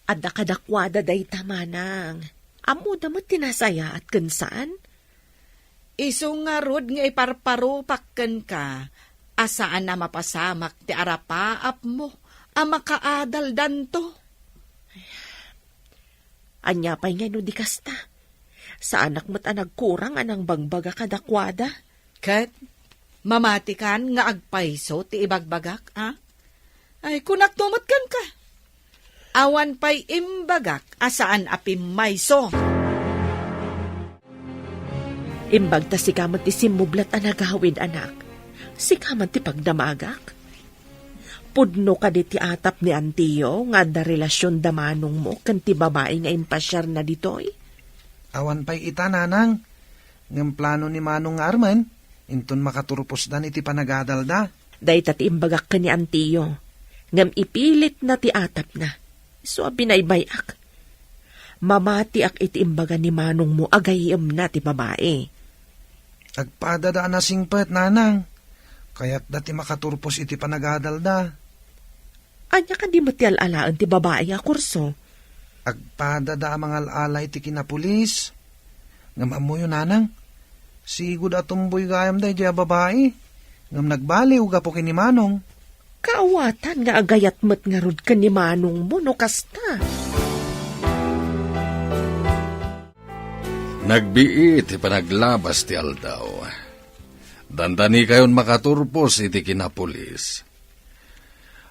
Adda kadakuada dayta, Manang. Ammoda met ti nasayaat ken saan. Isu ngarud nga iparparupak kenka a saan a mapasamak ti arapaapmo a makaadaldanto. Ania pay ngay no di kasta? Saanak met a nagkurang a nangbagbaga kadakuada. Ket mamatikan nga agpayso ti ibagbagak, a? Ay, kunakto met kenka. Awan pay imbagak a saan a pimmayso. Imbag ta sika met ti simmublat a nagawid, anak. Sika man ti pagdamagak. Pudno kadi ti atap ni Antiyo nga adda relasion da manongmo ken ti babai nga impasiarna ditoy? Awan pay ita, Nanang. Ngem plano ni Manong nga Armen, inton makaturposdan iti panagadalda. Dayta ti imbagak ken ni Antiyo, ngem ipilitna ti atapna. Isu a binaybay-ak. Mamatiak iti imbaga ni manongmo a gayyemna ti babai. Agpadada a nasingpet, Nanang. Kayatda ti makaturpos iti panagadalda. Ania kadi met ti al-alaen ti babai a kurso? Agpadada a mangal-ala iti kinapulis. Ngem ammoyo, Nanang, sigud a tumboy gayam daydiay a babai. Ngem nagbaliw gapu ken ni Manong. Kaawatan nga agayat met ngarud ken ni manongmo no kasta. Nagbiit ti panaglabas ti aldaw. Dandanikayon makaturpos iti kinapulis.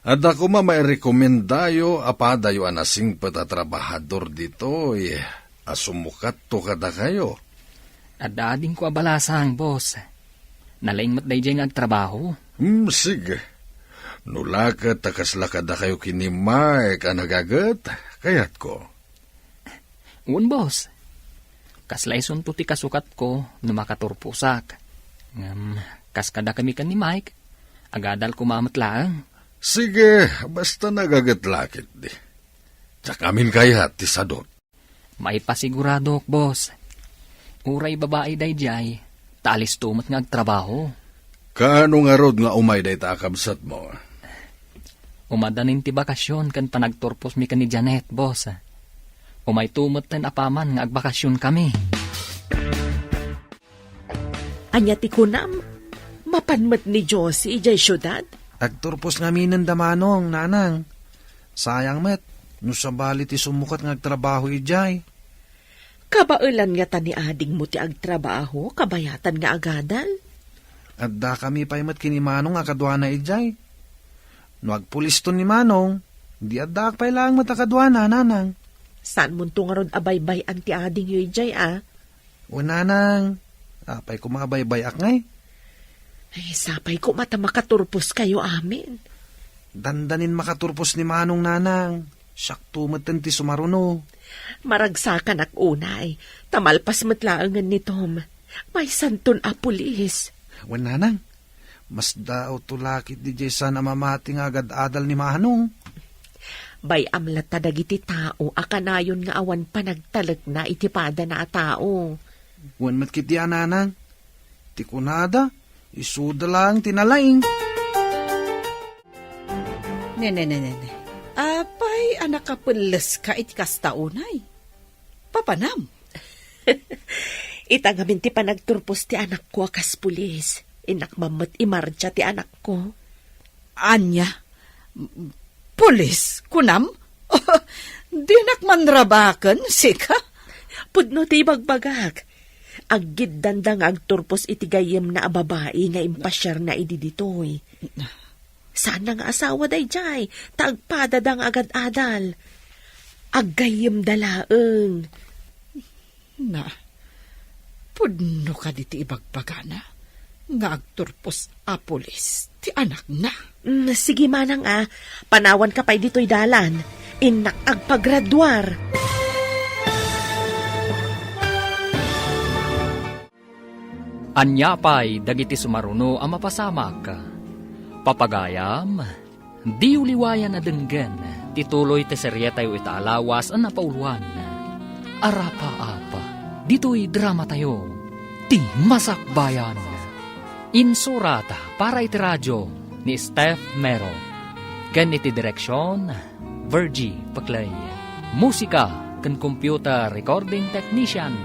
Adda koma mairekomendayo a padayo a nasingpet a trabahador ditoy a sumukatto kadakayo. Adda adingko a balasang, boss. Nalaing met daydiay nga agtrabaho. Hmm, sige. No la ket ta kasla kadakayo ken ni Mike a nagaget, kayatko. Wen, boss. Kasla isunto ti kasukatko no makaturposak. Ngem, kas kadakami ken ni Mike, agadal koma met laeng. Sige, basta nagaget la ketdi. Diak amin kayat ti sadot. Maipasiguradok, boss. Uray babai daydiay, ta alisto met nga agtrabaho. Kaano ngarud nga umay dayta a kabsatmo? Umadanin ti bakasyon ken panagturposmi ken ni Janet, boss. Umayto metten apaman nga agbakasyonmi. Ania ti kunam? Mapan met ni Josie idiay siudad? Agturpos ngaminen da manong, Nanang. Sayang met, no sabali ti sumukat nga agtrabaho idiay. Kabaelan ngata ni adingmo ti agtrabaho, kabayatan nga agadal? Addakami pay met ken ni Manong a kaduana idiay. No agpuliston ni Manong, di addaak pay laeng met a kaduana, Nanang. Saanmonto ngarud a baybay-an ti adingyo idiay, a? Wen, Nanang, apay koma a baybay-ak ngay? Ay, sapay koma ta makaturposkayo amin. Dandanin makaturpos ni Manong, Nanang. Siakto metten ti sumaruno. Maragsakanak unay, ta malpas met laengen ni Tom. Maysanton a pulis. Wen, Nanang, masdaawto la ketdi diay saan a mamati nga agad-adal ni Manong. Bay-am latta dagiti tao a kanayon nga awan panagtalekna iti padana a tao. Wen met ketdi a, Nanang. Ti kunada, isuda laeng ti nalaing. Ne, ne, ne, ne, ne. Apay a nakapelleska iti kasta unay? Papanam? Ita ngamin ti panagturpos ti anakko a kas pulis. Innak man met imartsia ti anakko. Ania? Pulis, kunam? Dinak manrabaken, sika? Pudno ti ibagbagak. Aggiddanda nga agturpos iti gayyemna a babai nga impasiarna idi ditoy. Saanna nga asawa daydiay, ta agpadada nga agad-adal. Aggayyemda laeng. Na, pudno kadi ti ibagbagana nga agturpos a pulis ti anakna? Mm, sige, Manang, a. Panawanka pay ditoy dalan. Innak agpagraduar. Ania pay dagiti sumaruno a mapasamak? Papagayam, diyo liwayan a denggen ti tuloy ti serietayo ita a lawas a napauluan, Arapaap, ditoy dramatayo, Ti Masakbayan. Insurat para iti radio ni Steph Mero, ken iti direksion, Virgie Paclay. Musika ken computer recording technician,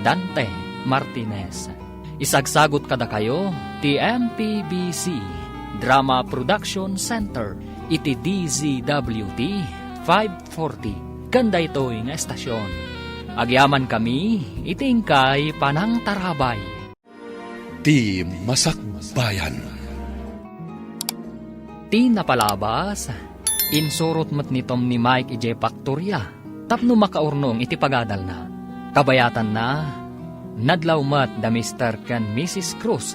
Dante Martinez. Isagsagut kadakayo ti M P B C Drama Production Center iti D Z W T five forty ken daytoy nga estasion. Agyamankami iti inkay panangtarabay. Ti Masakbayan. Ti napalabas, insurot met ni Tom ni Mike idiay paktoria tapno makaurnong iti pagadalna. Kabayatanna, nadlaw met da Mister ken Missus Cruz,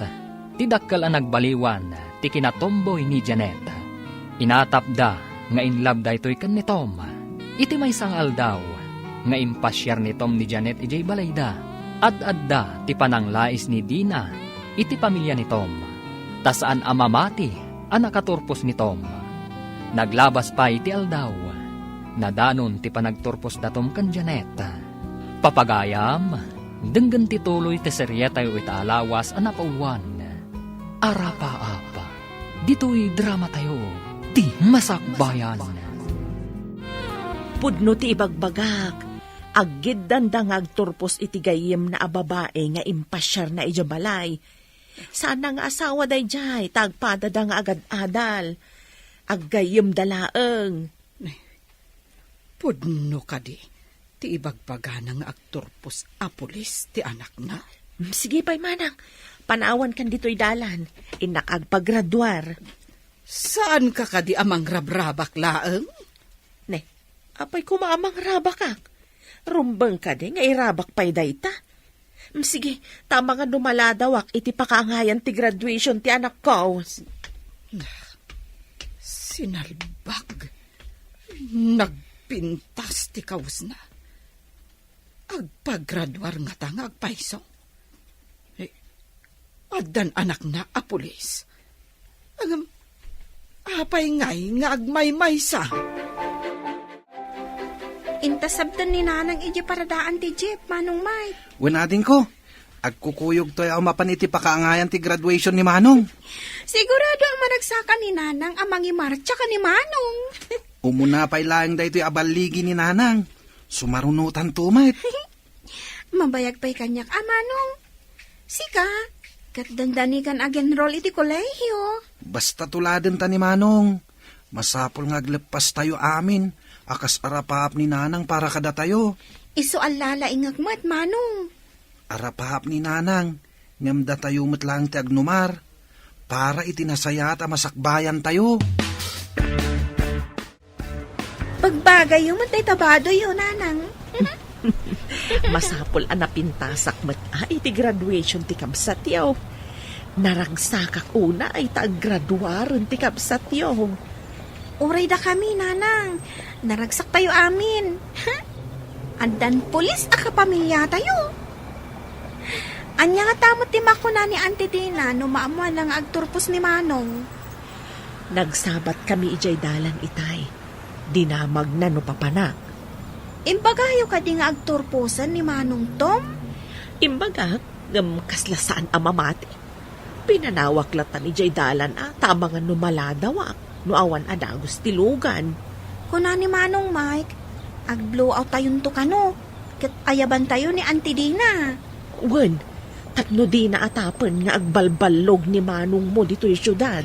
ti dakkel a nagbaliwan ti kinatumboy ni Janet. Inatapda nga in love daytoy ken ni Tom. Iti maysa nga aldaw nga impasiar ni Tom ni Janet idiay balayda, ad-adda ti pananglais ni Dina iti pamilya ni Tom, ta saan a mamati a nakaturpos ni Tom. Naglabas pay ti aldaw, nadanon ti panagturpos da Tom ken Janet. Papagayam, denggen ti tuloy ti serietayo ita a lawas a napauluan, Arapaap, ditoy dramatayo, Ti Masakbayan. Pudno ti ibagbagak, aggiddanda nga agturpos iti gayyemna a babai nga impasiarna idiay balay. Saanna nga asawa daydiay, ta agpadada nga agad-adal. Aggayyemda laeng. Pudno kadi ti ibagbagana nga agturpos a pulis ti anakna? Mm, sige pay, Manang. Panawankan ditoy dalan. Innak agpagraduar. Saanka kadi a mangrabrabak laeng? Ne, apay koma a mangrabakak? Rumbeng kadi nga irabak pay dayta? Mm, sige, ta amangan no maladawak iti pakaangayan ti graduation ti anakko. Sinalbag. Nagpintas ti kawesna. Agpagraduar ngata nga agpayso. Eh, addan anakna a pulis. Ngem, apay ngay nga agmaymaysa? Intasabtan ni Nanang idiay paradaan ti jeep, Manong Mike. Wen, adingko, agkukuyogtoy a mapan iti pakaangayan ti graduation ni Manong. Sigurado a managsaka ni Nanang a mangimartsa ken ni Manong. Umuna pay laeng daytoy a balligi ni Nanang. Sumarunotanto met. Mabayag pay kaniak a, Manong. Sika, ket dandani kan ag-enroll iti kolehio. Basta tuladenta ni Manong. Masapul nga agleppastayo amin a kas arapaap ni Nanang para kadatayo. Isu a lalaingek met, Manong. Arapaap ni Nanang, ngem datayo met laeng ti agnumar para iti nasayaat a masakbayantayo. Pagbagayyo met dayta badoyyo, Nanang. Masapul a napintasak met a iti graduation ti kabsatyo. Naragsakak unay ta aggraduaren ti kabsatyo. Uray dakami, nanang. Naragsaktayo amin. Addan pulis a kapamiliatayo. Ania ngata met ti makuna ni Auntie Dina no maammoanna nga agturpos ni Manong? Nagsabatkami idiay dalan itay. Dinamagna no papanak. Imbagayo kadi nga agturposen ni Manong Tom? Imbagak, ngem kasla saan a mamati. Pinanawak latta idiay dalan a, ta amangan no maladawak, no awan a dagus ti lugan. Kuna ni Manong Mike, ag-blowout tayonto kano, ket ayabantayo ni Auntie Dina. Wen, tapno dina atapen nga agbalballog ni manongmo ditoy siudad.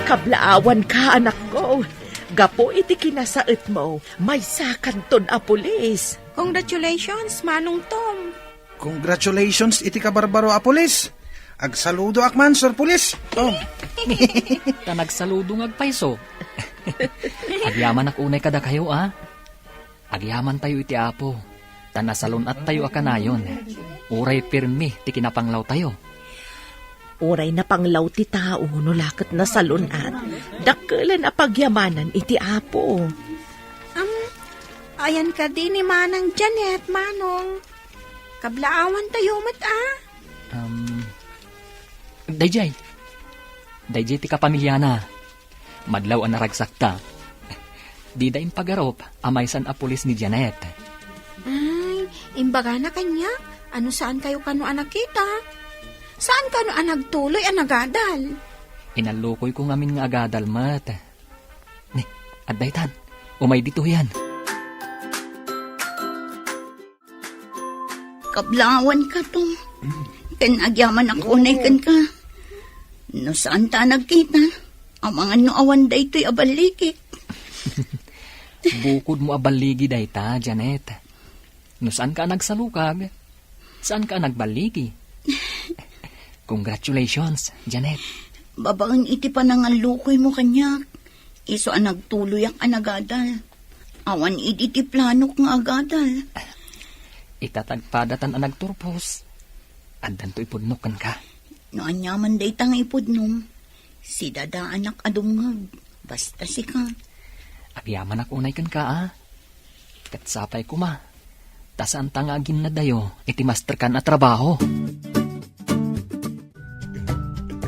Kablaawanka, anakko. Gapu iti kinasaetmo, maysakanton a pulis. Congratulations, Manong Tom. Congratulations iti kabarbaro a pulis. Agsaludoak man, Sir Pulis. Oh. Ta nagsaludo nga agpayso. Agyamanak unay kadakayo, a. Agyamantayo iti Apo, ta nasalun-attayo a kanayon. Uray pirmi ti kinapanglawtayo. Uray napanglaw ti tao no la ket nasalun-at, dakkelen a pagyamanan iti Apo. Am, ayan kadi ni Manang Janet, Manong. Kablaawantayo met, a? Um, dayjay. Dayjay ti kapamiliana. Madlaw a naragsakta. Dida impagarup a maysan a pulis ni Janet. Ay, imbagana kaniak, a no saankayo kano a nakita. Saan kano a nagtuloy a nagadal? Inallukoyko ngamin nga agadal met. Ni, adda itan. Umay ditoyan. Kablaawanka, Tom. Ken agyamanak unay kenka. No saanta a nagkita, amangan no awan daytoy a balligik. Bukodmo a balligi dayta, Janet. No saanka a nagsalukag, saanka a nagballigi. Congratulations, Janet. Babaen iti panangallukoymo kaniak, isu a nagtuloyak a nagadal. Awan idi ti planok nga agadal. Ita ta agpadatan a nagturpos, addanto ipudnok kenka. No aniaman dayta nga ipudnom, sidadaanak a dumngeg, basta sika. Agyamanak unay kenka, a. Ket sapay koma, ta saanta nga aginnadayo iti masterkan a trabaho.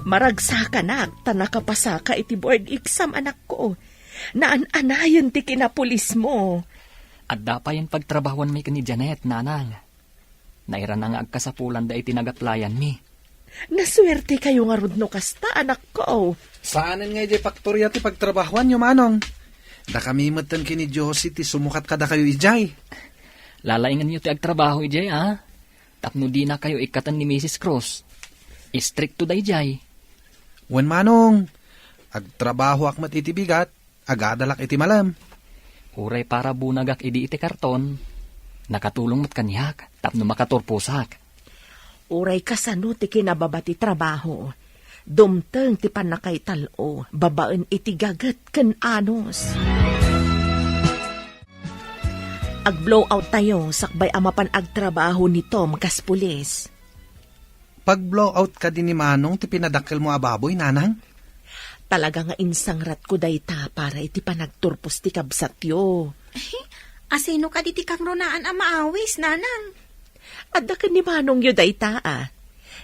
Maragsakanak ta nakapasaka iti board exam, anakko. Naan-anayen ti kinapulismo. Adda payen pagtrabahuanmi ken ni Janet, nanang. Nairana nga agkasapulanda iti nagaplayanmi. Nasuertekayo ngarud no kasta, anakko. Saanen nga idiay paktoria ti pagtrabahuanyo, manong. Dakami metten ken ni Josie ti sumukat kadakayo idiay. Lalaingenyo ti agtrabaho idiay, a? Tapno dinakayo ikkaten ni Misis Cruz. Istrikto daydiay. Wen, manong, agtrabahoak met iti bigat, agadalak iti malem. Uray para bunagak idi iti karton, nakatulong met kaniak tapno makaturposak. Uray kasano ti kinababa ti trabaho, dumteng ti pannakaital-o babaen iti gaget ken anus. Ag-blowout tayo sakbay a mapan agtrabaho ni Tom kas pulis. Pag-blowout kadi ni Manong ti pinadakkelmo a baboy, nanang? Talaga nga insangratko dayta para iti panagturpos ti kabsatyo. Asino kadi ti kangrunaan a maawis, nanang? Adda ken ni Manongyo dayta, a.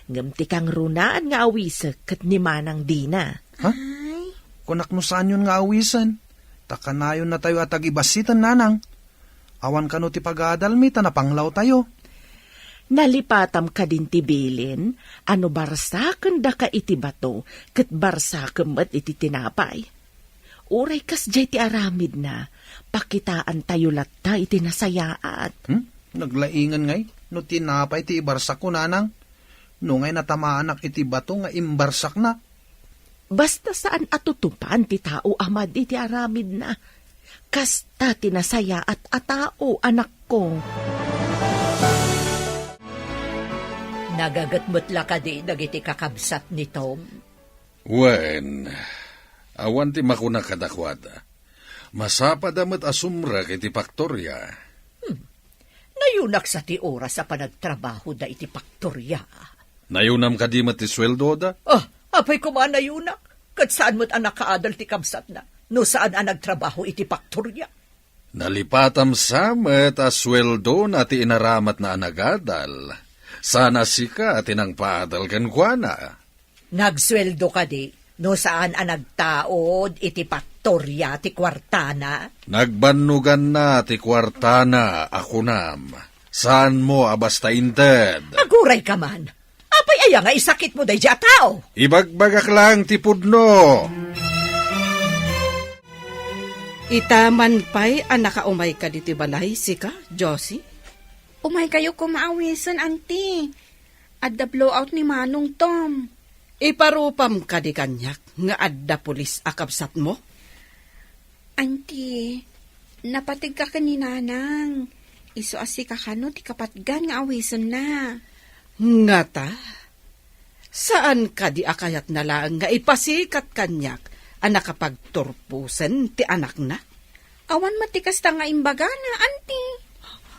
Ngem ti kangrunaan nga awisek ket ni Manang Dina. Ha? Ay. Kunak no saanyon nga awisen. Ta kanayonnatayo a tagibassiten, nanang. Awan kano ti pagadalmi ta napanglawtayo. Nalipatam kadin ti bilin a no barsakendaka iti bato ket barsakem met iti tinapay. Uray kasdiay ti aramidna, pakitaantayo latta iti nasayaat. Hmm? Naglaingen ngay no tinapay ti ibarsakko, nanang. No ngay natamaanak iti bato nga imbarsakna. Basta saan a tutupan ti tao a madi ti aramidna. Kasta ti nasayaat a tao, anakko. Nagaget met la kadi dagiti kakabsat ni Tom? Wen, awan ti makuna kadakuada. Masapada met a sumrek iti paktoria. Hmm. Nayunak sa ti oras a panagtrabahoda iti paktoria. Nayunam kadi met ti sueldoda? Ah, apay koma nayunak. Ket saan met a nakaadal ti kabsatna no saan a nagtrabaho iti paktoria. Nalipatam sa met a sueldona ti inaramatna a nagadal. Saan a sika ti nangpaadal kenkuana. Nagsueldo kadi no saan a nagtaud iti paktoria ti kuartana? Nagbannoganna ti kuartana a kunam. Saanmo a basta inted. Aguray ka man. Apay aya nga isakitmo daydi a tao? Ibagbagak laeng ti pudno. Ita man pay a nakaumayka ditoy balay, sika, Josie? Umaykayo koma awisen, Auntie. Adda blowout ni Manong Tom. Iparupam kadi kaniak nga adda pulis a kabsatmo? Auntie, napategka ken ni Nanang. Isu a sika kano ti kapatgan nga awisenna. Ngata? Saan kadi a kayatna laeng nga ipasikat kaniak a nakapagturposen ti anakna? Awan met ti kasta nga imbagana, Auntie.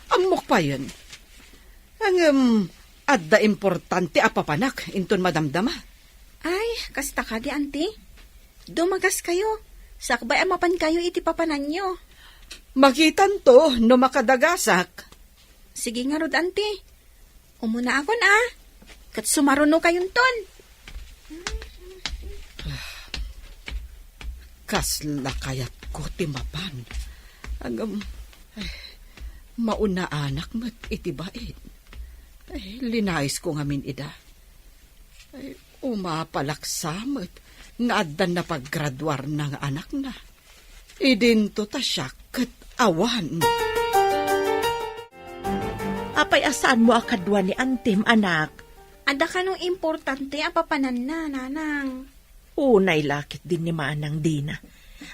Ammok payen. Ngem, adda importante a papanak inton madamdama. Ay, kasta kadi, Auntie. Dumagaskayo. Sakbay a mapankayo iti papananyo. Makitanto no makadagasak. Sige ngarud, Auntie. Umunaakon, a. Ket sumarunokayonton. Kasla kayatko ti mapan. Ngem, ay, maunaanak met iti bain. Ay, linaisko ngamin ida. Ay, umapalak sa met nga addan napaggraduarna nga anakna. Idinto ta siak ket awan. Apay a saanmo a kadua ni Auntiem, anak? Adda kano importante a papananna, Nanang? Unay la ketdin ni Manang Dina.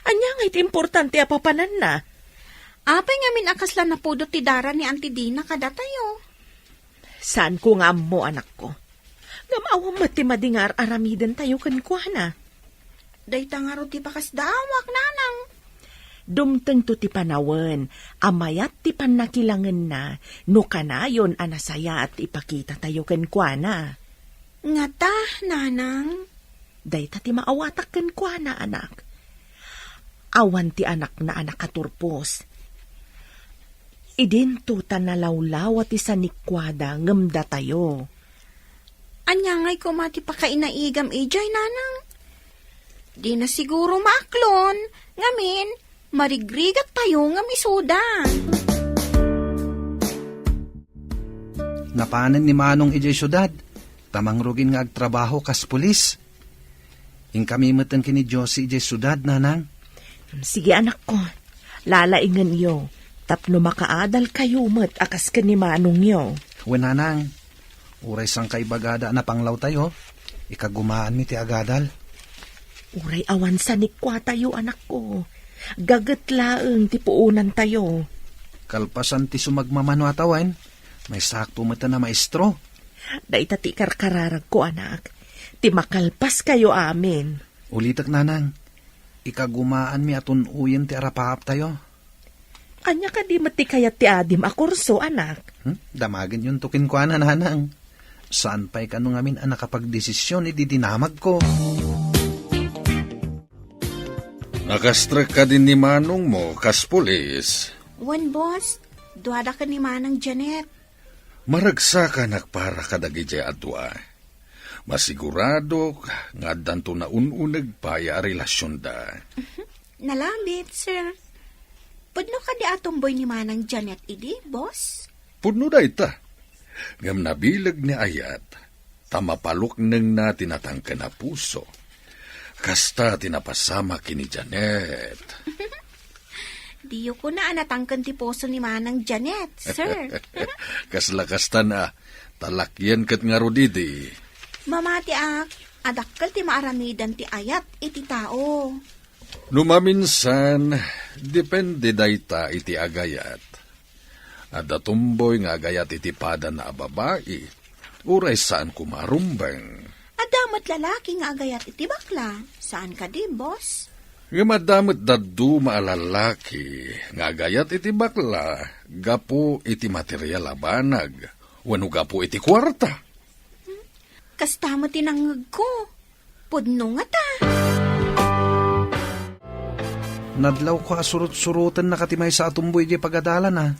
Ania ngay ti importante a papananna? Apay ngamin a kasla napudot ti dara ni Auntie Dina kadatayo? Saanko nga ammo, anakko. Ngem awan met ti madi nga ar-aramidentayo kenkuana. Dayta ngarud ti pakasdaawak, Nanang. Dumtengto ti panawen a mayat ti pannakilangenna no kanayon a nasayaat ti ipakitatayo kenkuana. Ngata, Nanang? Dayta ti maawatak kenkuana, anak. Awan ti anakna a nakaturpos. Idinto ta nalawlawa ti sanikuada ngem datayo. Ania ngay koma ti pakainaigam idiay, Nanang? Dina siguro maaklon, ngamin, marigrigattayo ngem isuda. Napanen ni Manong idiay siudad, ta mangrugin nga agtrabaho kas pulis. Inkami met ken ni Josie idiay siudad, Nanang. Sige, anakko. Lalaingenyo, tapno makaadalkayo met a kas ken ni manongyo. Wen, Nanang. Uray sangkaibagada a napanglawtayo, ikagumaanmi ti agadal. Uray awan sanikuatayo, anakko. Gaget laeng ti puonantayo. Kalpasan ti sumagmamano a tawen, maysakto met a maestro. Dayta ti ikarkararagko, anak. Ti makalpaskayo amin. Ulitek, Nanang. Ikagumaanmi a tun-oyen ti arapaaptayo. Ania kadi met ti kayat ti adim a kurso, anak? Hmm? Damagenyonto kenkuana, Nanang. Saan pay kano ngamin a nakapagdesisyon idi dinamagko. Nakastrek kadi ni manongmo kas pulis? Wen, boss. Duada ken ni Manang Janet. Maragsakanak para kadagidiay a dua. Masiguradok nga addanto naun-uneg pay a relasionda. Nalabit, sir. Pudno kadi a tumboy ni Manang Janet idi, boss? Pudno dayta. Ngem nabileg ni Ayat, ta mapaluknengna ti natangken a puso. Kasta ti napasamak ken ni Janet. Diyo kuna a natangken ti puso ni Manang Janet, sir. Kasla kastan a, ta lakyen ket ngarud idi. Mamatiak a dakkel ti maaramidan ti Ayat iti tao. No maminsan, depende dayta iti agayat. Adda tumboy nga agayat iti padana a babai, uray saan koma a rumbeng. Adda met lalaki nga agayat iti bakla, saan kadi, boss? Ngem adda met dadduma a lalaki nga agayat iti bakla gapu iti material a banag wenno gapu iti kuarta. Kasta met ti nangngegko. Pudno ngata. Nadlawko a surot-surotenna ka ti maysa a tumboy idiay pagadalana.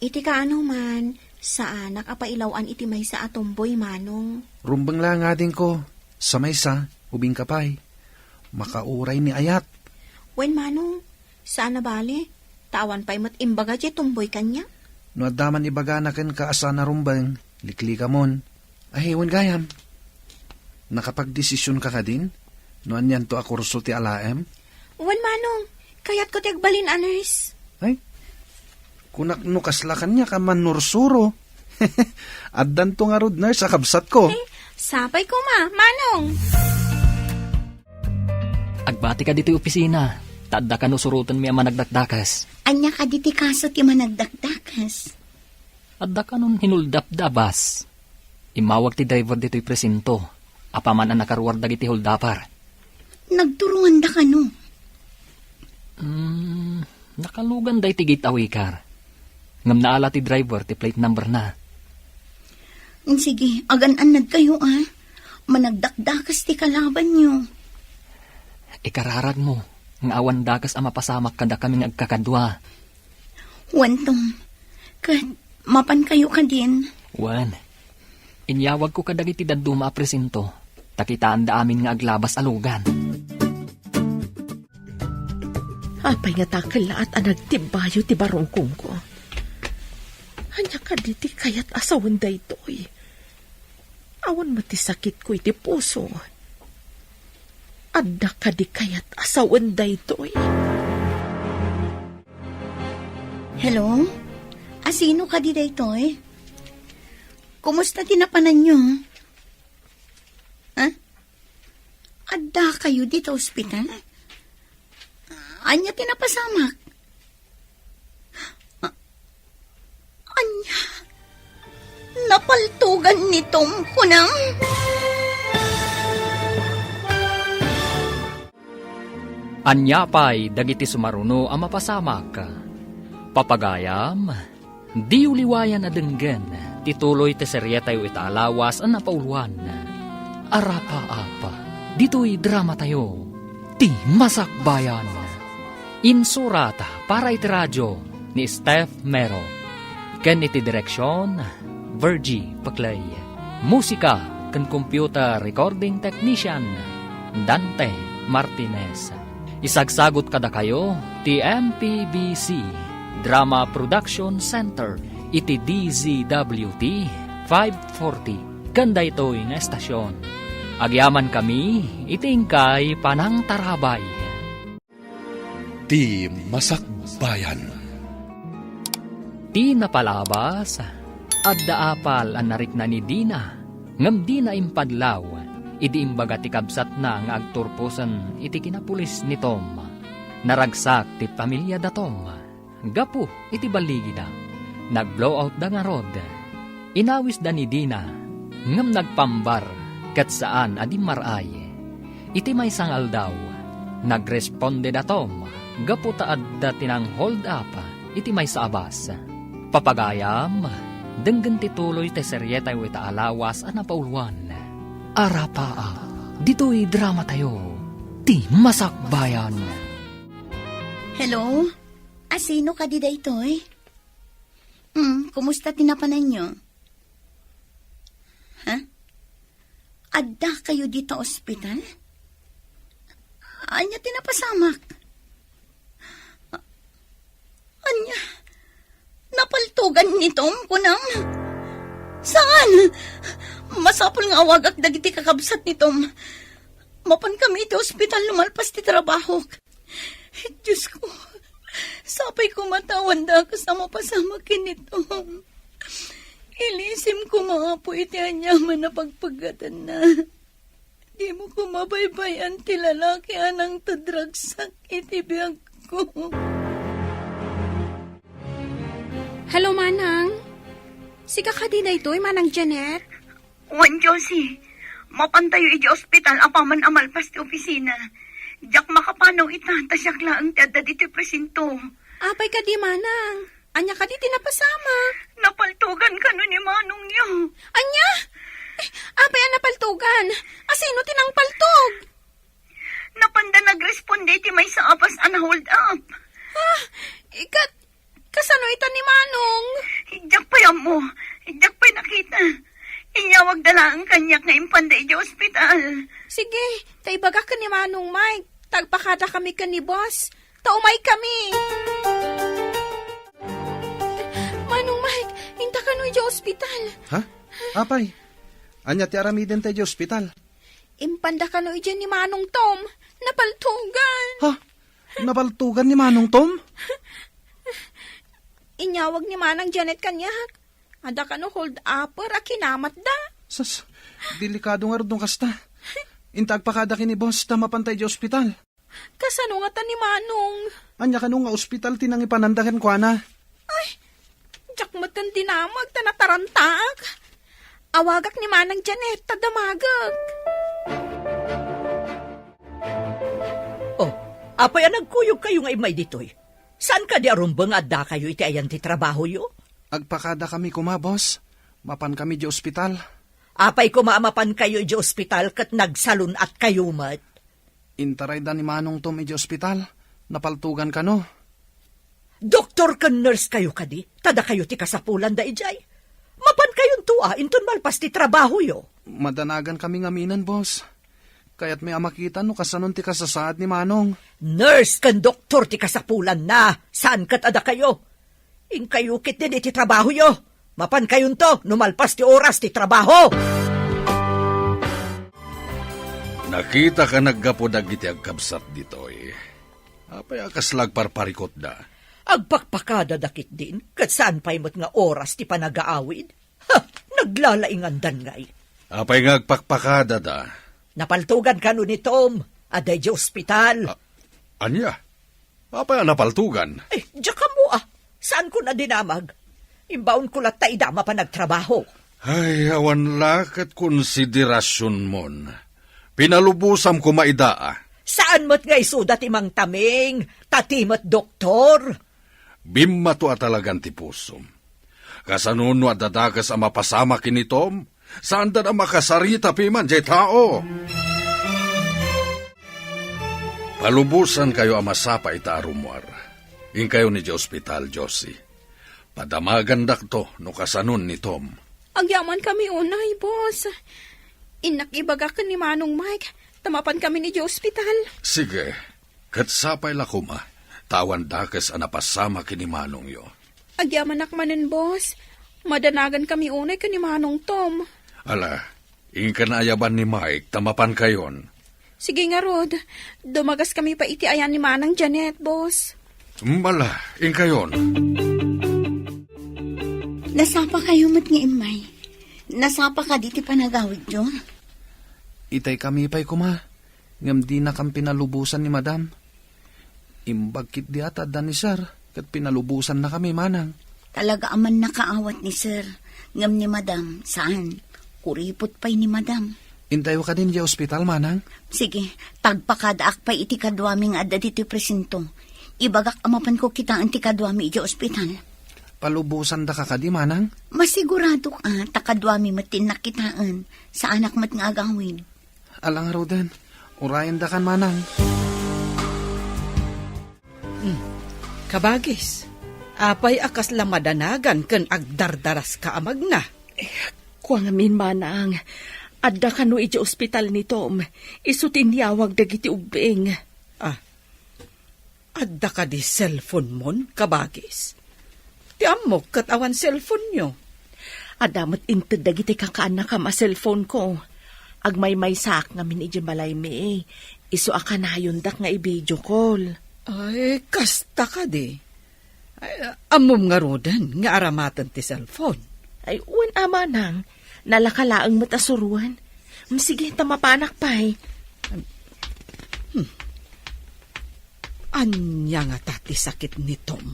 Iti kaano man, saanak a pailaw-an iti maysa a tumboy, Manong. Rumbeng la ngadinko, sa maysa, ubingka pay. Makauray ni ayat. Wen, Manong, saan a bale, ta awan pay met imbaga diay tumboy kaniak. No adda man ibagana kenka a saan a rumbeng, liklikamon. Ay, wen gayam. Nakapagdesisionka kadin? No anianto a kurso ti alaem? Wen, Manong, kayatko ti agbalin a nurse. Ay, kunak no kasla kaniak a mannursuro. Addanto ngarud nurse a kabsatko. Eh, sapay koma, Manong. Agbati ka ditoy opisina, ta adda kano surotenmi a managdakdakes. Ania kadi ti kaso ti managdakdakes? Adda kanon hinuldapda a bus. Immawag ti driver ditoy presinto, apaman a nakaruar dagiti holdapper. Nagturonganda kano? Hmm, nakaluganda iti gateway car. Ngem naala ti driver ti plate number na. Sige, agan-annadkayo, a. Managdakdakes ti kalabanyo. Ikararagmo nga awan dakes a mapasamak kadakami nga agkakadua. Wen, Tom, ket mapankayo kadin? Wen, inyawagko kadagiti dadduma a presinto, ta kitaanda amin nga aglabas a lugan. Apay nga ta kellaat a nagtibbayo ti barukongko? Ania kadi ti kayat a sawen daytoy? Awan met ti sakitko iti puso. Adda kadi kayat a sawen daytoy? Hello? Asino kadi daytoy? Kumusta ti napananyo? Ha? Adda kayo dita ospital? Ania ti napasamak? A-, ania? Napaltogan ni Tom, kunam? Ania pay dagiti sumaruno a mapasamak? Papagayam, diyo liwayan a denggen ti tuloy ti serietayo ita a lawas a napauluan, Arapaap, ditoy dramatayo, Ti Masakbayan. Insurat para iti radio ni Steph Mero, ken iti direksion, Virgie Paclay. Musika ken computer recording technician, Dante Martinez. Isagsagut kadakayo ti M P B C Drama Production Center iti D Z W T five forty ken daytoy nga estasion. Agyamankami iti inkay panangtarabay. Ti Masakbayan. Ti napalabas, adda apal a narikna ni Dina, ngem dina impadlaw idi imbaga ti kabsatna nga agturposen iti kinapulis ni Tom. Naragsak ti pamiliada Tom gapu iti balligida. Nag-blowoutda ngarud. Inawisda ni Dina, ngem nagpambar ket saan a dimmar-ay. Iti maysa nga aldaw, nagresponde da Tom gapu ta adda ti nang-hold up iti maysa a bus. Papagayam, denggen ti tuloy ti serietayo ita a lawas a napauluan, Arapaap, ditoy dramatayo, Ti Masakbayan. Hello? Asino kadi daytoy? Hmm, kumusta ti napananyo? Ha? Adda kayo dita ospital? Ania ti napasamak? A-, ania? Napaltogan ni Tom, kunam? Saan? Masapul nga awagak dagiti kakabsat ni Tom. Mapan kami iti ospital lumalpas ti trabahok. Diosko, sapay koma ta awan dakes a mapasamak ken ni Tom. Ilisim koma, Apo, iti aniaman a pagpaggatanna. Dimo koma baybay-an ti lalaki a nangtedragsak iti biagko. Hello, Manang. Sika kadi daytoy, Manang Janet? Wen, Josie, mapantayo idiay ospital apaman a malpas ti opisina. Diak makapanaw ita, ta siak laeng ti adda ditoy presinto. Apay kadi, Manang? Ania kadi ti napasamak? Napaltogan kano ni manongyo. Ania? Eh, apay a napaltogan? Asino ti nangpaltog? Napanda nagresponde ti maysa a bus a na-hold up. Oh, diak pay nakita. Inyawagda laeng kaniak nga impanda idiay ospital. Sige, ta ibagak ken ni Manong Mike, ta agpakadakami ken ni Boss. Ta umaykami. Manong Mike, inta kano idiay ospital? Ha? Apay, ania ti aramidenta idiay ospital? Impanda kano idiay ni Manong Tom. Napaltugan. Ha? Napaltugan ni Manong Tom? Inyawag ni Manang Janet kaniak. Adda kano hold-upper a kinamatda. Sus, delikado ngarud no kasta. Inta agpakada ken ni Boss ta mapanta idiay ospital. Kasano ngata ni Manong? Ania kano nga ospital ti nangipananda kenkuana? Ay, diak met ken dinamag ta natarantaak. Awagak ni Manang Janet ta damagek. Oh, apay a nagkuyogkayo nga immay ditoy? Saan kadi a rumbeng nga addakayo iti ayan ti trabahoyo? Agpakadakami koma, boss. Mapankami idiay ospital. Apay koma a mapankayo idiay ospital ket nagsalun-atkayo met? Intarayda ni Manong Tom idiay ospital. Napaltugan kano. Doktor ken nurse kayo kadi? Ta dakayo ti kasapulanda idiay? Mapankayonto a inton malpas ti trabahoyo. Madanagankami ngaminen, boss. Kayatmi a makita no kasanon ti kasasaad ni Manong. Nurse ken doktor ti kasapulanna, saan ket a dakayo. Inkayo ketdin iti trabahoyo. Mapankayonto no malpas ti oras ti trabaho. Nakitaka naggapu dagiti agkabsat ditoy. Apay a kasla agparparikutda? Agpakpakadada ketdin, ket saan pay met nga oras ti panagaawid? Ha! Naglalaingandan ngay. Apay nga agpakpakadada? Napaltugan kano ni Tom, adda idiay ospital. A-, ania? Apay a napaltugan? Eh, diak ammo a. Saanko a dinamag? Imbaonko latta ida a mapan agtrabaho. Ay, awan la ket konsiderasionmon. Pinalubosam koma ida a. Saan met nga isuda ti mangtaming, ta ti met doktor? Bimmato a talagan ti pusom. Kasano no adda dakes a mapasamak ken ni Tom? Saanda a makasarita piman diay tao. Palubosankayo a masapa ita a rummuar. Inkayon idiay ospital, Josie. Padamagandakto no kasanon ni Tom. Agyamankami unay, boss. Innak ibagak ken ni Manong Mike, ta mapankami idiay ospital. Sige. Ket sapay la koma, ta awan dakes a napasamak ken ni manongyo. Agyamanak manen, boss. Madanagankami unay ken ni Manong Tom. Ala, inka naayaban ni Mike ta mapankayon. Sige ngarud, dumagaskami pay iti ayan ni Manang Janet, boss. Ala, inkayon. Nasapakayo met nga immay. Nasapa kadi ti panagawidyo? Itaykami pay koma. Ngem dinakam pinalubosan ni Madam. Imbag ketdi a ta adda ni Sir, ket pinalubosannakami, Manang. Talaga a mannakaawat ni Sir, ngem ni Madam, saan. Kuripot pay ni Madam. Intayo kadin idiay ospital, Manang? Sige, ta agpakadaak pay iti kaduami nga adda ditoy presinto. Ibagak a mapanko kitaen ti kaduami idiay ospital. Palubosandaka kadi, Manang? Masiguradok a ta kaduami met ti innak kitaen. Saanak met nga agawid. Ala ngaruden, urayendakan, Manang. Hmm. Kabagis, apay a kasla madanagan ken agdardaraska a magna? Eh, kua ngamin, Manang, adda kano idiay ospital ni Tom, isu ti inyawag dagiti ubbing. Ah, Adda kadi cellphone-mon, kabagis? Ti ammok ket awan cellphone-yo. Adda met inted dagiti kakaannakam a cellphone-ko. Agmaymaysaak ngamin idiay balaymi. Isu a kanayondak nga i-video call. Ay, kasta kadi. Ay, ammom ngaruden nga aramaten ti cellphone? Ay, wen a, Manang. Nalaka laeng met a suroen. Mm, sige, ta mapanak pay. Hmm. Ania ngata ti sakit ni Tom?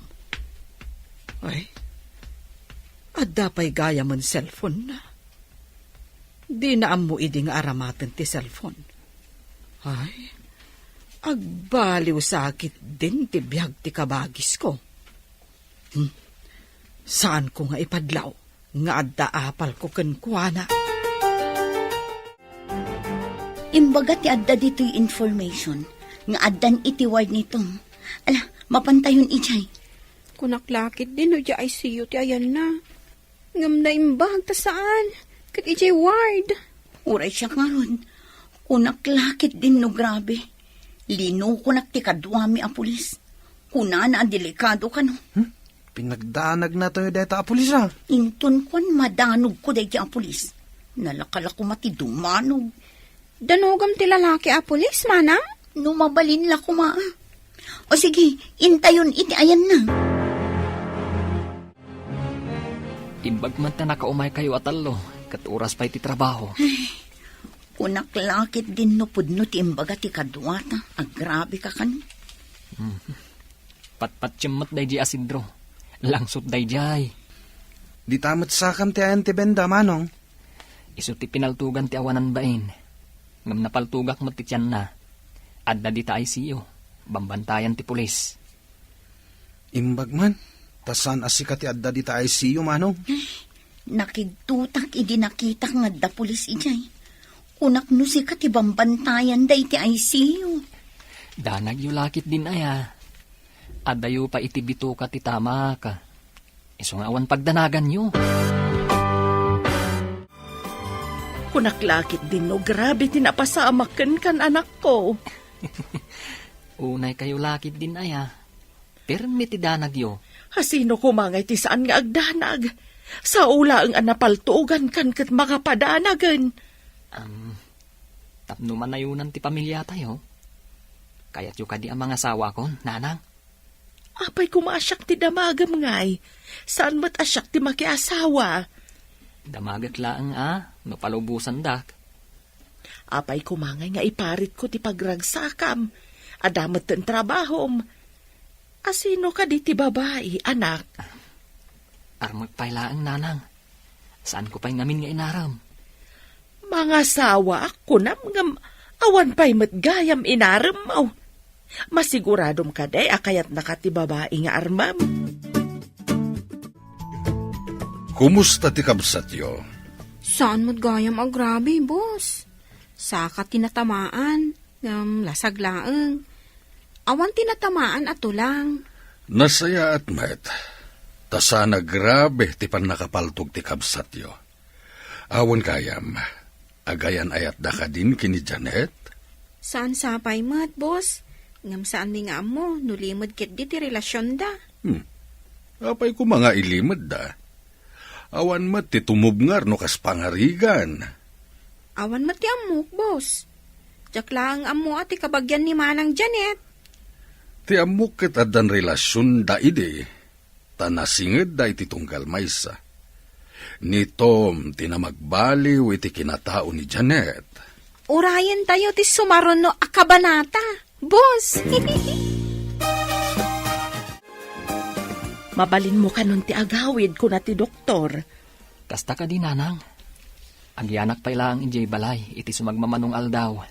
Ay, adda pay gayamen cellphone-na. Dina ammo idi nga aramaten ti cellphone. Ay, agbaliw sa ketdin ti biag ti kabagisko. Hmm. Saanko nga ipadlaw nga adda apalko kenkuana. Imbaga ti adda ditoy information nga addan iti ward ni Tom. Ala, mapantayon idiay. Kunak la ketdin no idiay I C U ti ayanna. Ngem naimbag ta saan. Ket idiay ward. Uray siak ngarud. Kunak la ketdin no grabe. Linukonak ti kaduami a pulis. Kunana a delikado kano. Hmm? Pinagdanagna tayo dayta a pulis, a. Inton kuan madanogko dayta a pulis. Nalaka la koma ti dumanog. Danogam ti lalaki a pulis, manang? No mabalin la koma, a. O sige, intayon iti ayanna. Imbag man ta nakaumaykayo a tallo, ket oras pay ti trabaho. Ay, kunak la ketdin no pudno ti imbaga ti kaduata, agrabe ka kano. Hmm. Patpatiem met daydi a sidro. Langsot daydiay. Dita met sakam ti ayan ti benda, manong. Isu ti pinaltugan ti awanan bain. Ngem napaltugak met ti tianna. Adda dita I C U. Bambantayan ti pulis. Imbag man, ta saan a sika ti adda dita I C U, manong? Nakigtotak idi nakitak nga adda pulis idiay. Kunak no sika ti bambantayan dayta I C U. Danagyo la ketdin aya. Addayo pay iti bitoka ti tamak. Isu nga awan pagdanaganyo. Kunak la ketdin no grabe ti napasamak kenka, anakko. Unaykayo la ketdin aya. Pirmi ti danagyo. Asino koma ngay ti saan nga agdanag? Sao laeng a napaltugankan ket makapadanagen. Am, tapno manayonan ti pamiliatayo. Kayatyo kadi a mangasawakon, nanang? Apay koma a siak ti damagem ngay? Saan met a siak ti makiasawa? Damagek laeng a, no palubosandak. Apay koma ngay nga iparitko ti pagragsakam? Adda metten trabahom. Asino kadi ti babai, anak? Armek pay laeng, nanang. Saanko pay ngamin nga inarem. Mangasawaak, kunam, ngem awan pay met gayam inaremmo. Masiguradom kadi a kayatnaka ti babai nga armem? Kumusta ti kabsatyo? Saan met gayam agrabe, boss. Saka ti natamaan, ngem lasag laeng. Awan ti natamaan a tulang. Nasayaat met, ta saan a grabe ti pannakapaltog ti kabsatyo. Awan gayam, agayan-ayatda kadin ken ni Janet? Saan sapay met, boss. Ngem saanmi nga ammo no limed ketdi ti relasionda. Hmm. Apay koma nga ilimedda? Awan met ti tumubngar no kas pangarigan. Awan met ti ammok, boss. Diak laeng ammo a ti kabagian ni Manang Janet. Ti ammok ket addan relasionda idi, ta nasingedda iti tunggal maysa. Ni Tom ti namagbaliw iti kinatao ni Janet. Urayentayo ti sumaruno a kabanata, boss. Mabalinmo kanon ti agawid, kuna ti doktor. Kasta kadi, nanang? Agyanak pay laeng idiay balay iti sumagmamanong aldaw.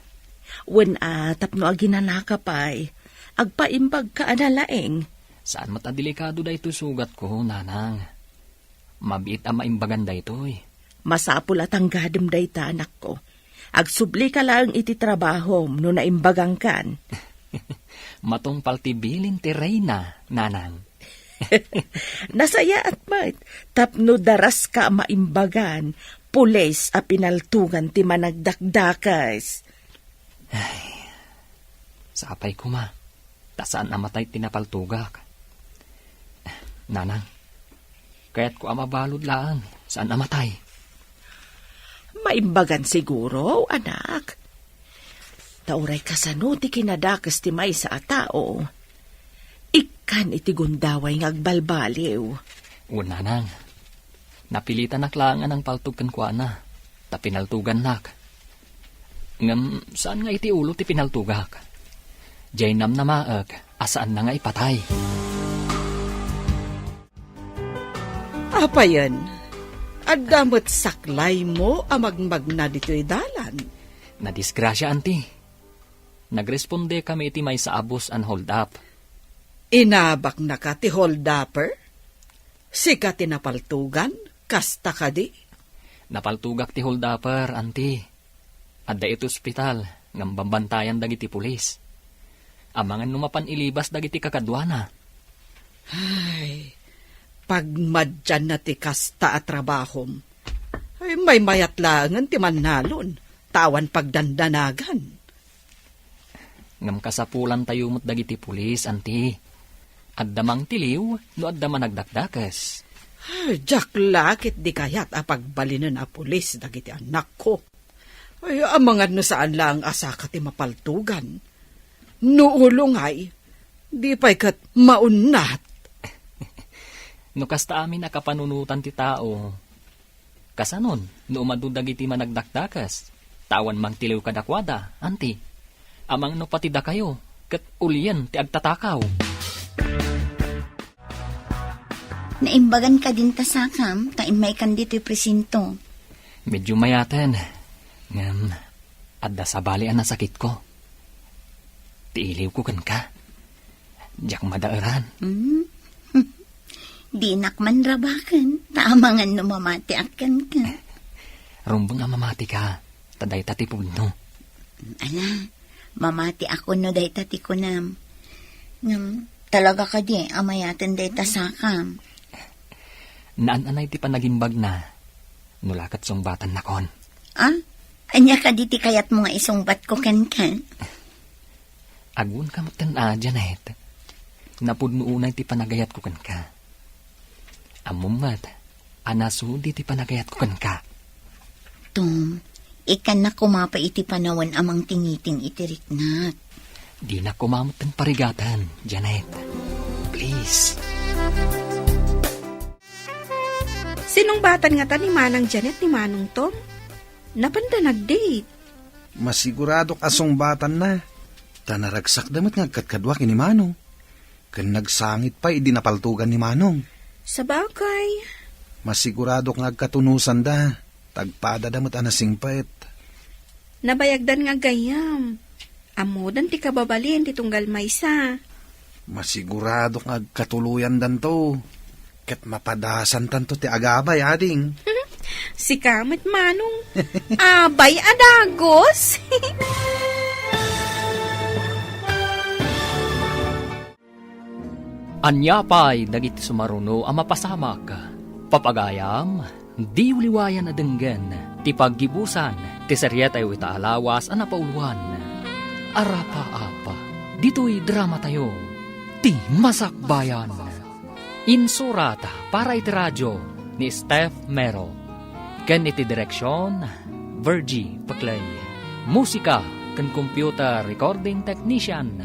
Wen a, tapno aginanaka pay, agpaimbagka a nalaing. Saan met a delikado daytoy sugatko, nanang. Mabiit a maimbagan daytoy. Masapul a tanggadem dayta, anakko. Agsublika laeng iti trabahom no naimbagangkan. Matungpal ti bilin ti reyna, nanang. Nasayaat met, tapno daraska a maimbagan, pulis a pinaltugan ti managdakdakes. Ay, sapay koma, ta saan a matay ti napaltugak. Nanang, kayatko a mabalud laeng, saan a matay. Maimbagan siguro, anak. Ta uray kasano ti kinadakes ti maysa a tao, ikkan iti gundaway nga agbalbaliw. Wen, nanang, napilitanak laeng a nangpaltog kenkuana, ta pinaltugannak. Ngem saan nga iti ulo ti pinaltugak. Diay namnamaek a saanna nga ipatay. Apayen, adda met saklaymo a magmagna ditoy dalan. Nadisgrasia, anti. Nagrespondekami iti maysa a bus a hold up. Inabaknaka ti hold upper? Sika ti napaltugan? Kasta kadi? Napaltugak ti hold upper, anti. Adda iti ospital, ngem bambantayan dagiti pulis. Amangan no mapan ilibas dagiti kakaduana. Ay, pagmadianna ti kasta a trabahom. Ay, maymayat laengen ti mannalon, ta awan pagdandanagan. Ngem kasapulantayo met dagiti pulis, anti. Adda mangtiliw no adda managdakdakes. Ah, diak la ket di kayat a pagbalinen a pulis dagiti anakko. Ay, amangan no saan laeng a saka ti mapaltugan. No ulo ngay, di pay ket maunnat. No kasta amin a kapanunotan ti tao, kasanon no umadu dagiti managdakdakes, ta awan mangtiliw kadakuada, anti? Amangan no pati dakayo, ket ulien ti agtatakaw. Naimbagan kadin ta sakam, ta immaykan ditoy presinto. Medyo mayaten, ngem adda sabali a nasakitko. Ti iliwko kenka. Diak madaeran. Hmm? Dinak man rabaken, ta amangan no mamatiak kenka. Rumbeng a mamatika, ta dayta ti pudno. Ala, mamatiak no dayta ti kunam. Ngem, talaga kadi a mayaten dayta sakam? Naan-anay ti panagimbagna, no la ket sungbatan nakon. Ah? Ania kadi ti kayatmo nga isungbatko kenka? Agunka metten a, Janet. Napudno unay ti panagayatko kenka. Ammom met a nasudi ti panagayatko kenka. Tom, ikkannak koma pay iti panawen a mangtingiting iti riknak. Dinak koma metten parigaten, Janet. Please. Sinungbatan ngata ni Manang Janet ni Manong Tom? Napanda nag-date? Masiguradok a sungbatanna. Ta naragsakda met nga agkadkadua ken ni Manong. Ken nagsangit pay idi napaltugan ni Manong. Sabagay. Masiguradok nga agkatunusanda. Ta agpadada met a nasingpet. Nabayagdan nga aggayyem. Ammodan ti kababalin ti tunggal maysa. Masiguradok nga agkatuloyandanto. Ket mapadasantanto ti agabay, ading. Sika met, Manong. Abay a dagus. Ania pay dagiti sumaruno a mapasamak? Papagayam, diwliwayan a denggen ti paggibusan ti serietayo ita a lawas a napauloan. Arapaap, ditoy dramatayo, Ti Masakbayan. Insurat para iti radio ni Steph Mero. Ken iti direksion, Virgie Paclay. Musika ken computer recording technician,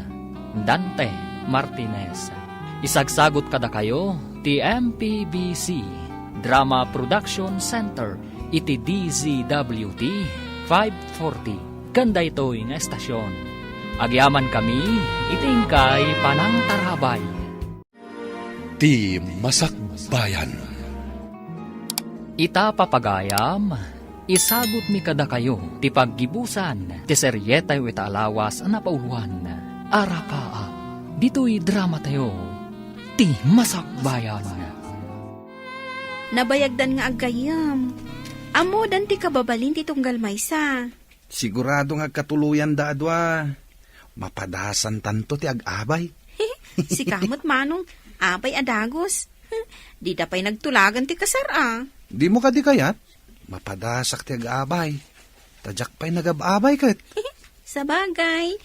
Dante Martinez. Isagsagut kadakayo ti M P B C Drama Production Center iti D Z W T five forty ken daytoy nga estasion. Agyamankami iti inkay panangtarabay. Ti Masakbayan. Ita, papagayam, isagutmi kadakayo ti paggibusan ti serietayo ita a lawas a napauloan. Arapaap, ditoy dramatayo, Ti Masakbayan. Nabayagdan nga aggayyem. Ammodan ti kababalin ti tunggal maysa. Sigurado nga agkatuloyanda a dua. Mapadasantanto ti ag-abay. Sika met, Manong, abay a dagus. Dida pay nagtulagan ti kasar a. Dimo kadi kayat? Mapadasak ti ag-abay. Ta diak pay nagab-abay ket. Sabagay,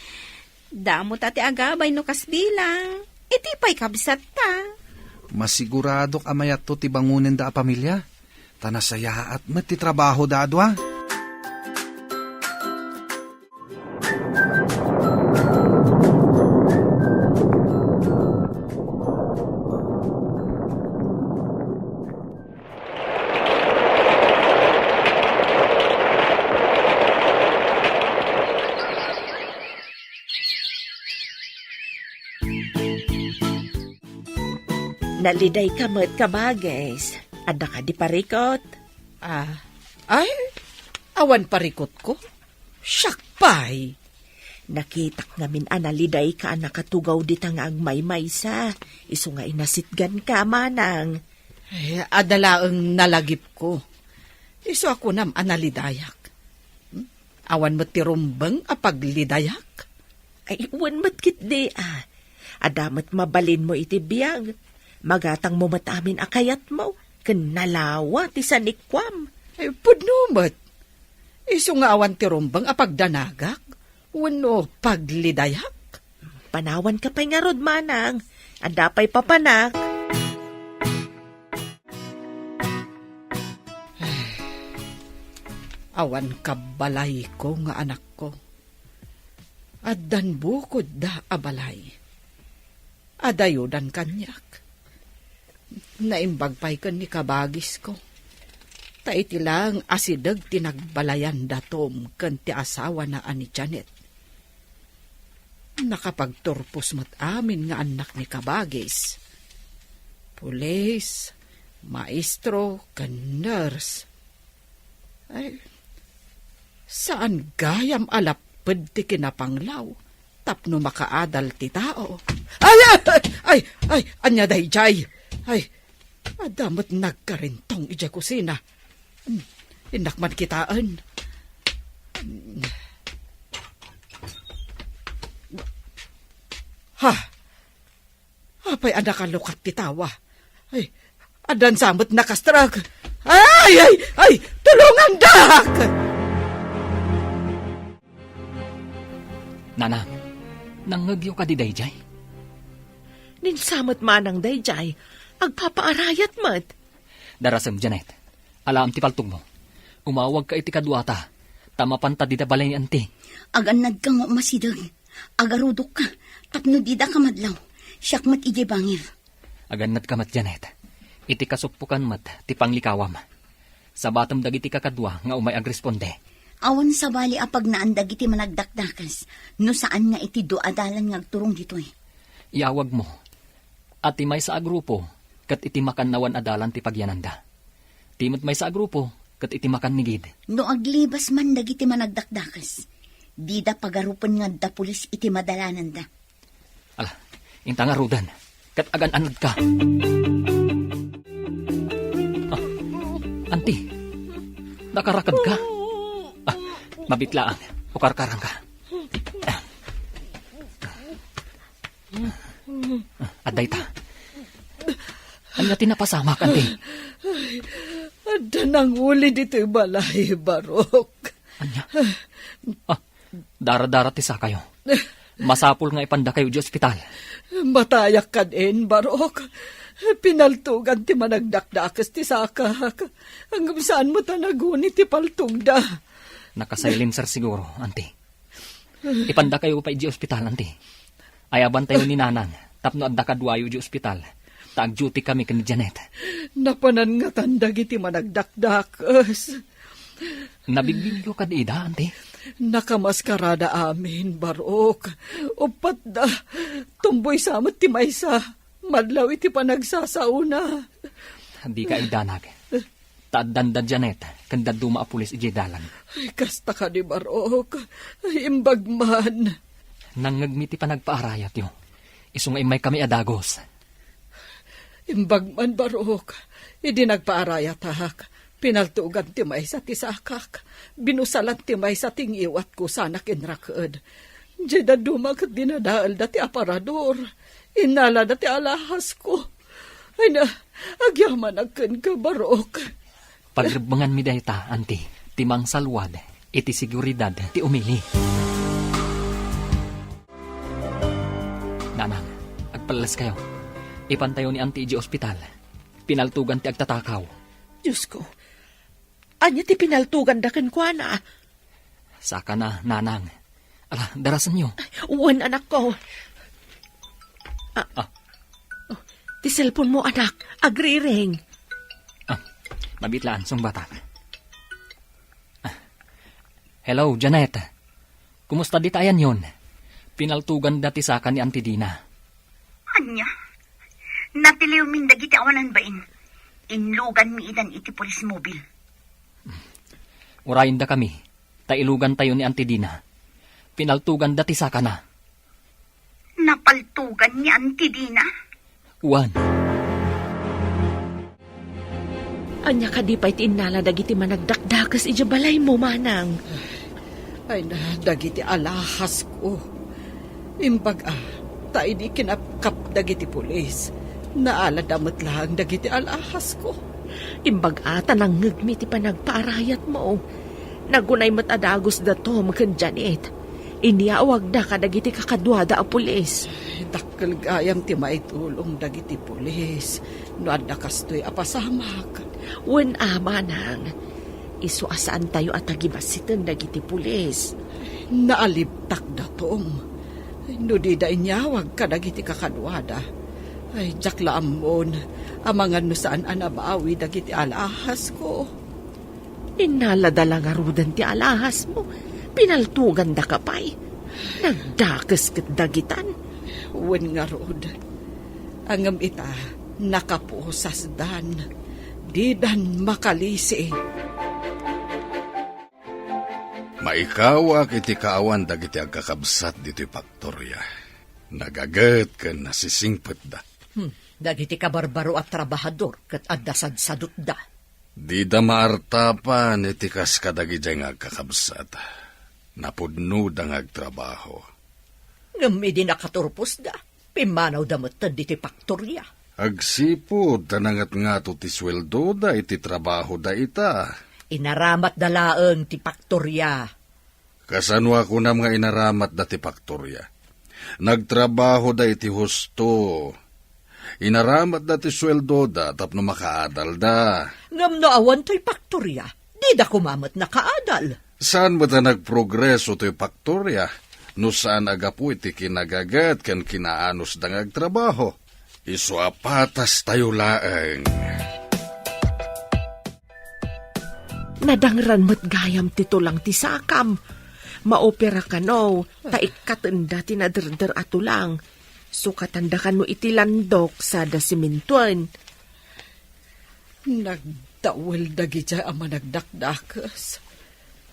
damo ta ti agabay no kas bilang. Iti pay kabsatta. Masiguradok a mayatto ti bangonenda a pamilia. Ta nasayaat met ti trabahoda a dua. Nalidayka met, Kabages. Adda kadi parikut? Ah, ay, awan parikutko. Siak pay. Nakitak ngamin a nalidayka a nakatugaw dita nga agmaymaysa. Isu nga inasitganka, manang. Eh, adda laeng nalagipko. Isu a kunam a nalidayak. Hmm? Awan met ti rumbeng a paglidayak? Ay, wen met ketdi, a. Adda met mabalinmo iti biag. Magatangmo met amin a kayatmo, ken nalawa ti sanikuam. Ay, pudno met. Isu nga awan ti rumbeng a pagdanagak, wenno paglidayak. Panawanka pay ngarud, manang. Adda pay papanak. Awan kabbalayko nga anakko. Addan bukodda a balay. Adayodan kaniak. Naimbag pay ken ni kabagisko. Ta iti laeng asideg ti nagbalayan da Tom ken ti asawana a ni Janet. Nakapagturpos met amin nga annak ni kabagis. Pulis, maestro, ken nurse. Ay, saan gayam a lapped ti kinapanglaw tapno makaadal ti tao. Ay, ay, ay, ay, ay, ania daydiay? Ay, adda met nagkarintong idiay kusina. Hmm, innak man kitaen. Ha? Apay a nakalukat ti tawa? Ay, addan sa met nakastrek. Ay, ay, ay, tulongandak! Nanang, nangngegyo kadi daydiay? Ninsamet manang daydiay, agpapaarayat met. Darasem, Janet. Alaem ti paltogmo. Umawagka iti kaduata, ta mapanta dida balay ni Anti. Agannadka nga umasideg. Agarudokka, tapno didaka madlaw. Siak met idiay bangir. Agannadka met, Janet. Iti kasuppokan met ti panglikawam. Sabatem dagiti kakadua nga umay agresponde. Awan sabali a pagnaan dagiti managdakdakes no saan nga iti dua a dalan nga agturong ditoy. Iawagmo a ti maysa a grupo ket iti makannawan a dalan ti pagyananda. Ti met maysa a grupo ket iti makannigid. No aglibas man dagiti managdakdakes, dida pagarupen nga adda pulis iti madalananda. Ala, inta ngaruden, ket agan-anadka. Ah, Anti, nakarakedka? Ah, mabitlaan, ukarkarangka. Ah, adda ita. Ania ti napasamak, Anti? Ay, adda nanguli ditoy balay, Barok. Ania? Ah, Dara-dara ti sakayo. Masapul nga ipandakayo idiay ospital. Matayak kad-en, Barok. Pinaltugan ti managdakdakes ti sakak. Ngem saan met a naguni ti paltogda. Nakasilenser siguro, Anti. Ipandakayo pay idiay ospital, Anti. Ayabantayo ni Nanang tapno adda kaduayo idiay ospital. Ta agduty kami ken ni Janet. Napanan ngatan dagiti managdakdakes. Nabigbigyo kadi ida, Anti? Nakamaskarada amin, Barok. Uppat da. Tumboy sa met ti maysa. Madlaw iti panagsasaona. Dika idanag. Ta addanda Janet, ken dadduma a pulis idiay dalan. Ay, kasta kadi, Barok. Ay, imbag man. Nangngegmi ti panagpaarayatyo. Isu nga immaykami a dagus. Imbag man, Barok, idi nagpaarayatak, pinaltugan ti maysa ti sakak, binusalan ti maysa ti ngiwatko sana kinraked. Diay dadduma ket dinadaelda ti aparador. Innalada ti alhasko. Ay na, agyamanak kenka, Barok. Pagrebbenganmi dayta, Anti, ti mangsalwad iti seguridad ti umili. Nanang, agpalleskayo. Ipantayo ni Anti idiay ospital. Pinaltugan ti agtatakaw. Diosko, ania ti pinaltuganda kenkuana? Sakana, Nanang. Ala, darasenyo. Wen, anakko. Ah, Ah. Oh, ti cellphone mo, anak. Agriring. Ah, mabitlaan, sungbatak. Ah. Hello, Janet. Kumusta dita ayanyon? Pinaltuganda ti saka ni Auntie Dina. Ania? Natiliwmin dagiti awanan bain. Inluganmi idan iti police mobile. Urayendakami, ta ilugantayo ni Auntie Dina. Pinaltuganda ti sakana. Napaltugan ni Auntie Dina? Wen. Ania kadi pay ti innala dagiti managdakdakes idiay balaymo, manang? Ay na, dagiti alhasko. Imbag a, ta idi kinapkap dagiti pulis, Naalada met laeng dagiti alhahasko. Imbag a ta nangngegmi ti panagpaarayatmo. Nagunay met a dagus da Tom ken Janet. Inyawagda kadagiti kakaduada a pulis. Dakkel gayam ti maitulong dagiti pulis no adda kastoy a pasamak. Wen a, manang, isu a saantayo a tagibassiten dagiti pulis. Naalibtak da Tom. No dida inyawag kadagiti kakaduada, ay, diak la ammon amangan no saan a nabawi dagiti alhahasko. Innalada la ngaruden ti alhahasmo. Pinaltogandaka pay. Nagdakes ket dagitan. Wen ngarud. Ngem ita, nakapusasdan. Didan makalisi. Maikawak iti kaawan dagiti agkakabsat ditoy faktoria. Nagaget ken nasisingpetda. Hmm, dagiti kabarbaro a trabahador ket adda sadsadutda. Dida maartapan iti kas kadagidiay nga agkakabsat. Napudnoda nga agtrabaho. Ngem idi nakaturposda, pimmanawda metten ditoy faktoria. Agsipud ta nangatngato ti sueldoda iti trabahoda ita. Inaramatda laeng ti faktoria. Kasano a kunam nga inaramatda ti faktoria? Nagtrabahoda iti husto. Inaramatda ti sueldoda tapno makaadalda. Ngem no awan toy faktoria, dida koma met nakaadal. Saan met a nagprogreso toy faktoria no saan a gapu iti kinagaget ken kinaanusda nga agtrabaho? Isu a patastayo laeng. Nadangran met gayam ti tulang ti sakam. Maopera kano, ta ikkatenda ti naderder a tulang. Sukatanda kano iti landok sada simentuen. Nagdawel dagidiay a managdakdakes.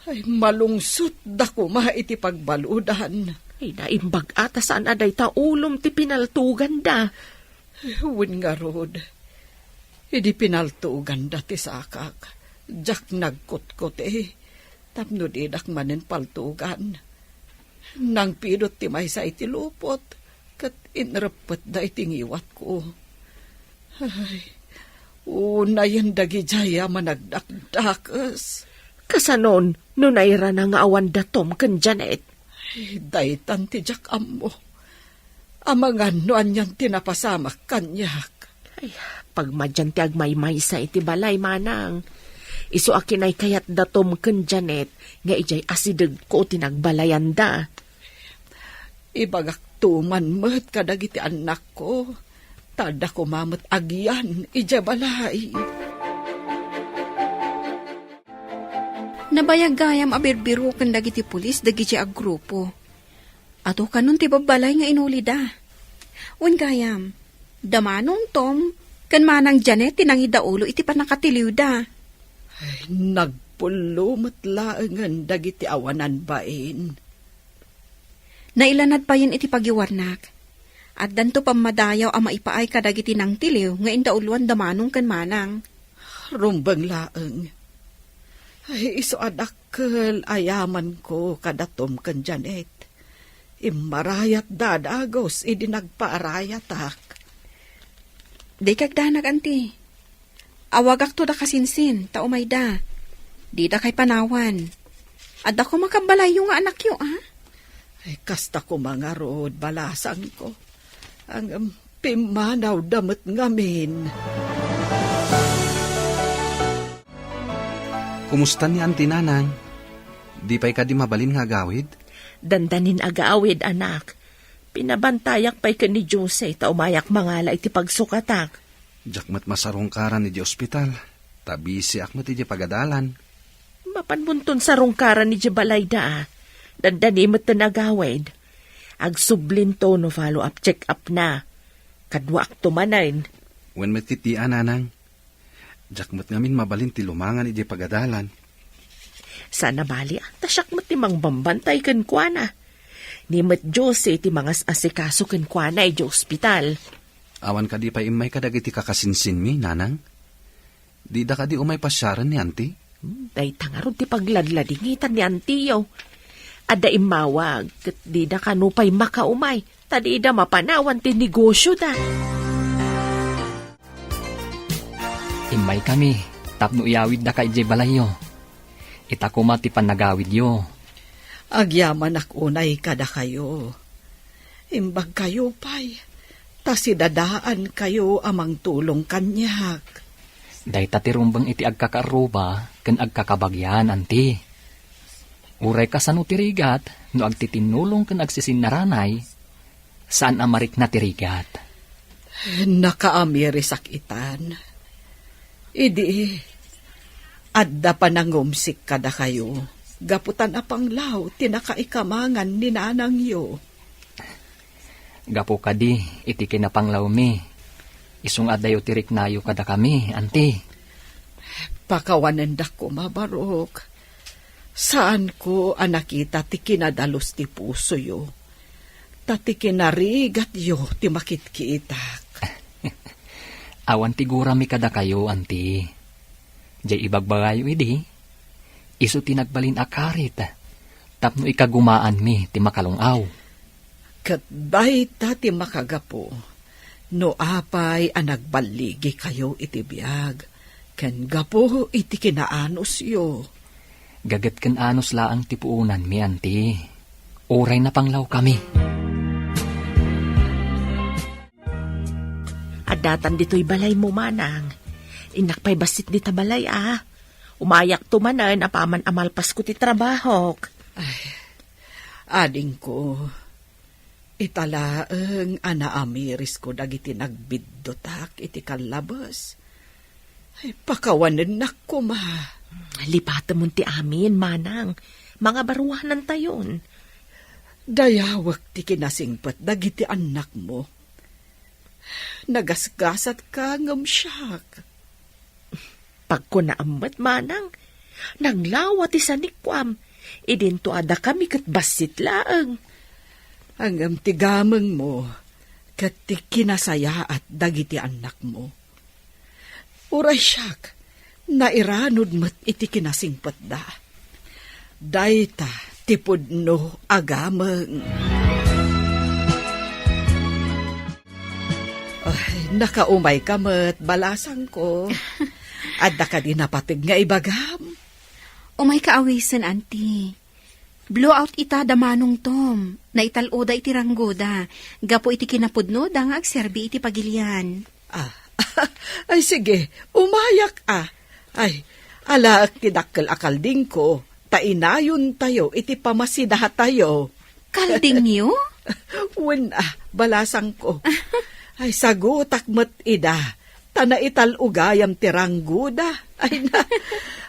Ay, malungsotda koma iti pagbaludan. Ay, naimbag a ta saan a dayta ulom ti pinaltoganda. Wen ngarud, idi pinaltoganda ti sakak, diak nagkutkuti tapno didak manen paltogan. Nangpidot ti maysa iti lupot ket inreppetda iti ngiwatko. Ay, unayen dagidiay a managdakdakes. Kasanon no nairana nga awan da Tom ken Janet? Ay, daytan ti diak ammo. Amangan no anian ti napasamak kaniak. Ay, pagmadian ti agmaymaysa iti balay, manang. Isu a kinaykayat da Tom ken Janet nga idiay asidegko ti nagbalayanda. Ibagakto man met kadagiti annakko, ta adda koma met agian idiay balay. Nabayag gayam a birbiroken dagiti pulis dagiti a grupo. Adu kanon ti babbalay nga inulida. Wen gayam, da Manong Tom ken Manang Janet ti nangidaulo iti pannakatiliwda. Ay, nagpullo met laengen dagiti awanan bain. Nailanad payen iti pagiwarnak. Addanto pammadayaw a maipaay kadagiti nangtiliw nga indauloan da Manong ken Manang. Rumbeng laeng. Ay, isu a dakkel a yamanko kada Tom ken Janet. Immarayatda a dagus idi nagpaarayatak. Dika agdanag, anti. Awagakto da kasinsin, ta umayda. Didakay panawan. Adda koma kabbalayyo nga anakyo, a? Ay, kasta koma ngarud, balasangko. Ngem, pimmanawda met ngamin. Kumusta ni Auntie Nanang? Di pay kadi mabalin nga agawid? Dandanin agawid, anak. Pinabantayak pay ken ni Jose ta umayak mangala iti pagsukatak. Diak met masarungkaran idiay ospital, ta bisiak met idiay pagadalan. Mapanmonton sarungkaran idiay balayda, a. Dandani metten agawid. Agsublinto no follow-up check-up na. Kaduaakto manen. Wen met ketdi, a, nanang. Diak met ngamin mabalin ti lumangan idiay pagadalan. Saan a bali, a, ta siak met ti mangbambantay kenkuana. Ni met Jose ti mangas-asikaso kenkuana idiay ospital. Awan kadi pay immay kadagiti kakasinsinmi, nanang? Dida kadi umay pasiaren ni Auntie? Hmm, dayta ngarud ti pagladladingitan ni Auntie-yo. Adda immawag, ket dida kano pay makaumay, ta dida mapanawan ti negosyoda. Maikami, tapno iyawiddaka idiay balayyo. Ita koma ti pannagawidyo. Agyamanak unay kadakayo. Imbagkayo pay, ta sidadaankayo a mangtulong kaniak. Dayta ti rumbeng iti agkakaarruba ken agkakabagian, anti. Uray kasano ti rigat, no agtitinnulong ken agsisinnaranay, saan a marikna ti rigat. Nakaamirisak itan. Idi, adda panangumsik kadakayo, gapu ta napanglaw ti nakaikamangan ni nanangyo. Gapu kadi iti kinapanglawmi, isu nga addayo ti riknayo kadakami, anti. Pakawanendak koma, Barok. Saanko a nakita ti kinadalus ti pusoyo, ta ti kinarigatyo ti makitkitak. Awan ti gurami kadakayo, anti. Jay ibagbagayo idi, isu ti nagbalin a karit tapno ikagumaanmi ti makalung-aw. Ket dayta ti makagapu no apay a nagballigikayo iti biag ken gapu iti kinaanusyo. Gaget ken anus laeng ti puonanmi, anti. Uray napanglawkami. Addatan ditoy balaymo, manang. Innak pay bassit dita balay, a. Umayakto manen apaman a malpasko ti trabahok. Ay, adingko, ita laeng a naamirisko dagiti nagbiddutak iti kallabes. Ay, pakawanennak koma. Lipatemon ti amin, manang. Mangabaruanantayon. Dayawek ti kinasingpet dagiti annakmo. Nagasgasatka ngem siak. Pagkunaam met, manang, nanglawa ti sanikkuam, idinto a dakami ket bassit laeng. Ngem ti gamengmo ket ti kinasayaat dagiti annakmo. Uray siak, nairanod met iti kinasingpetda. Dayta ti pudno a gameng. Ay, nakaumayka met, balasangko. Adda kadi napateg nga ibagam? Umayka awisen, Auntie. Blowout ita da Manong Tom. Naital-oda iti ranggoda. Gapu iti kinapudnoda nga agserbi iti pagilian. Ah, ay sige, umayak a. Ay, alaek ti dakkel a kaldingko, ta inayontayo iti pamasidatayo. Kaldingyo? Wen a, balasangko. Ay, sagutak met ida, ta naital-o gayam ti ranggoda. Ay na,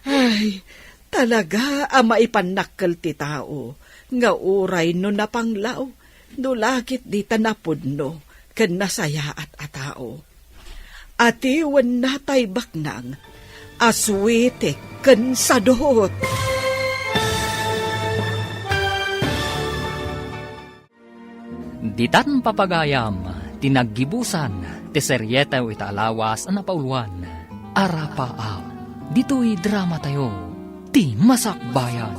ay, talaga a maipannakkel ti tao, nga uray no napanglaw, no la ketdi ta napudno ken nasayaat a tao. Atiwenna tay baknang a suitik ken sadot. Ditan papagayam ti naggibusan ti serietew ita a lawas a napauloan, Arapaap. Ditoy dramatayo, Ti Masakbayan.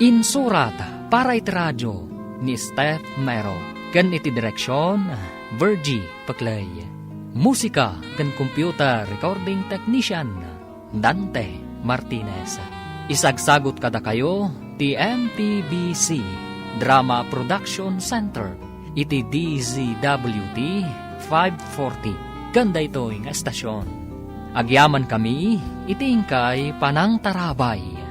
Insurat para iti radio ni Steph Mero ken iti direksion, Virgie Peclay. Musika ken computer recording technician, Dante Martinez. Isagsagut kadakayo ti M P B C Drama Production Center iti D Z W T five forty ken daytoy nga estasion. Agyamankami iti inkay panangtarabay.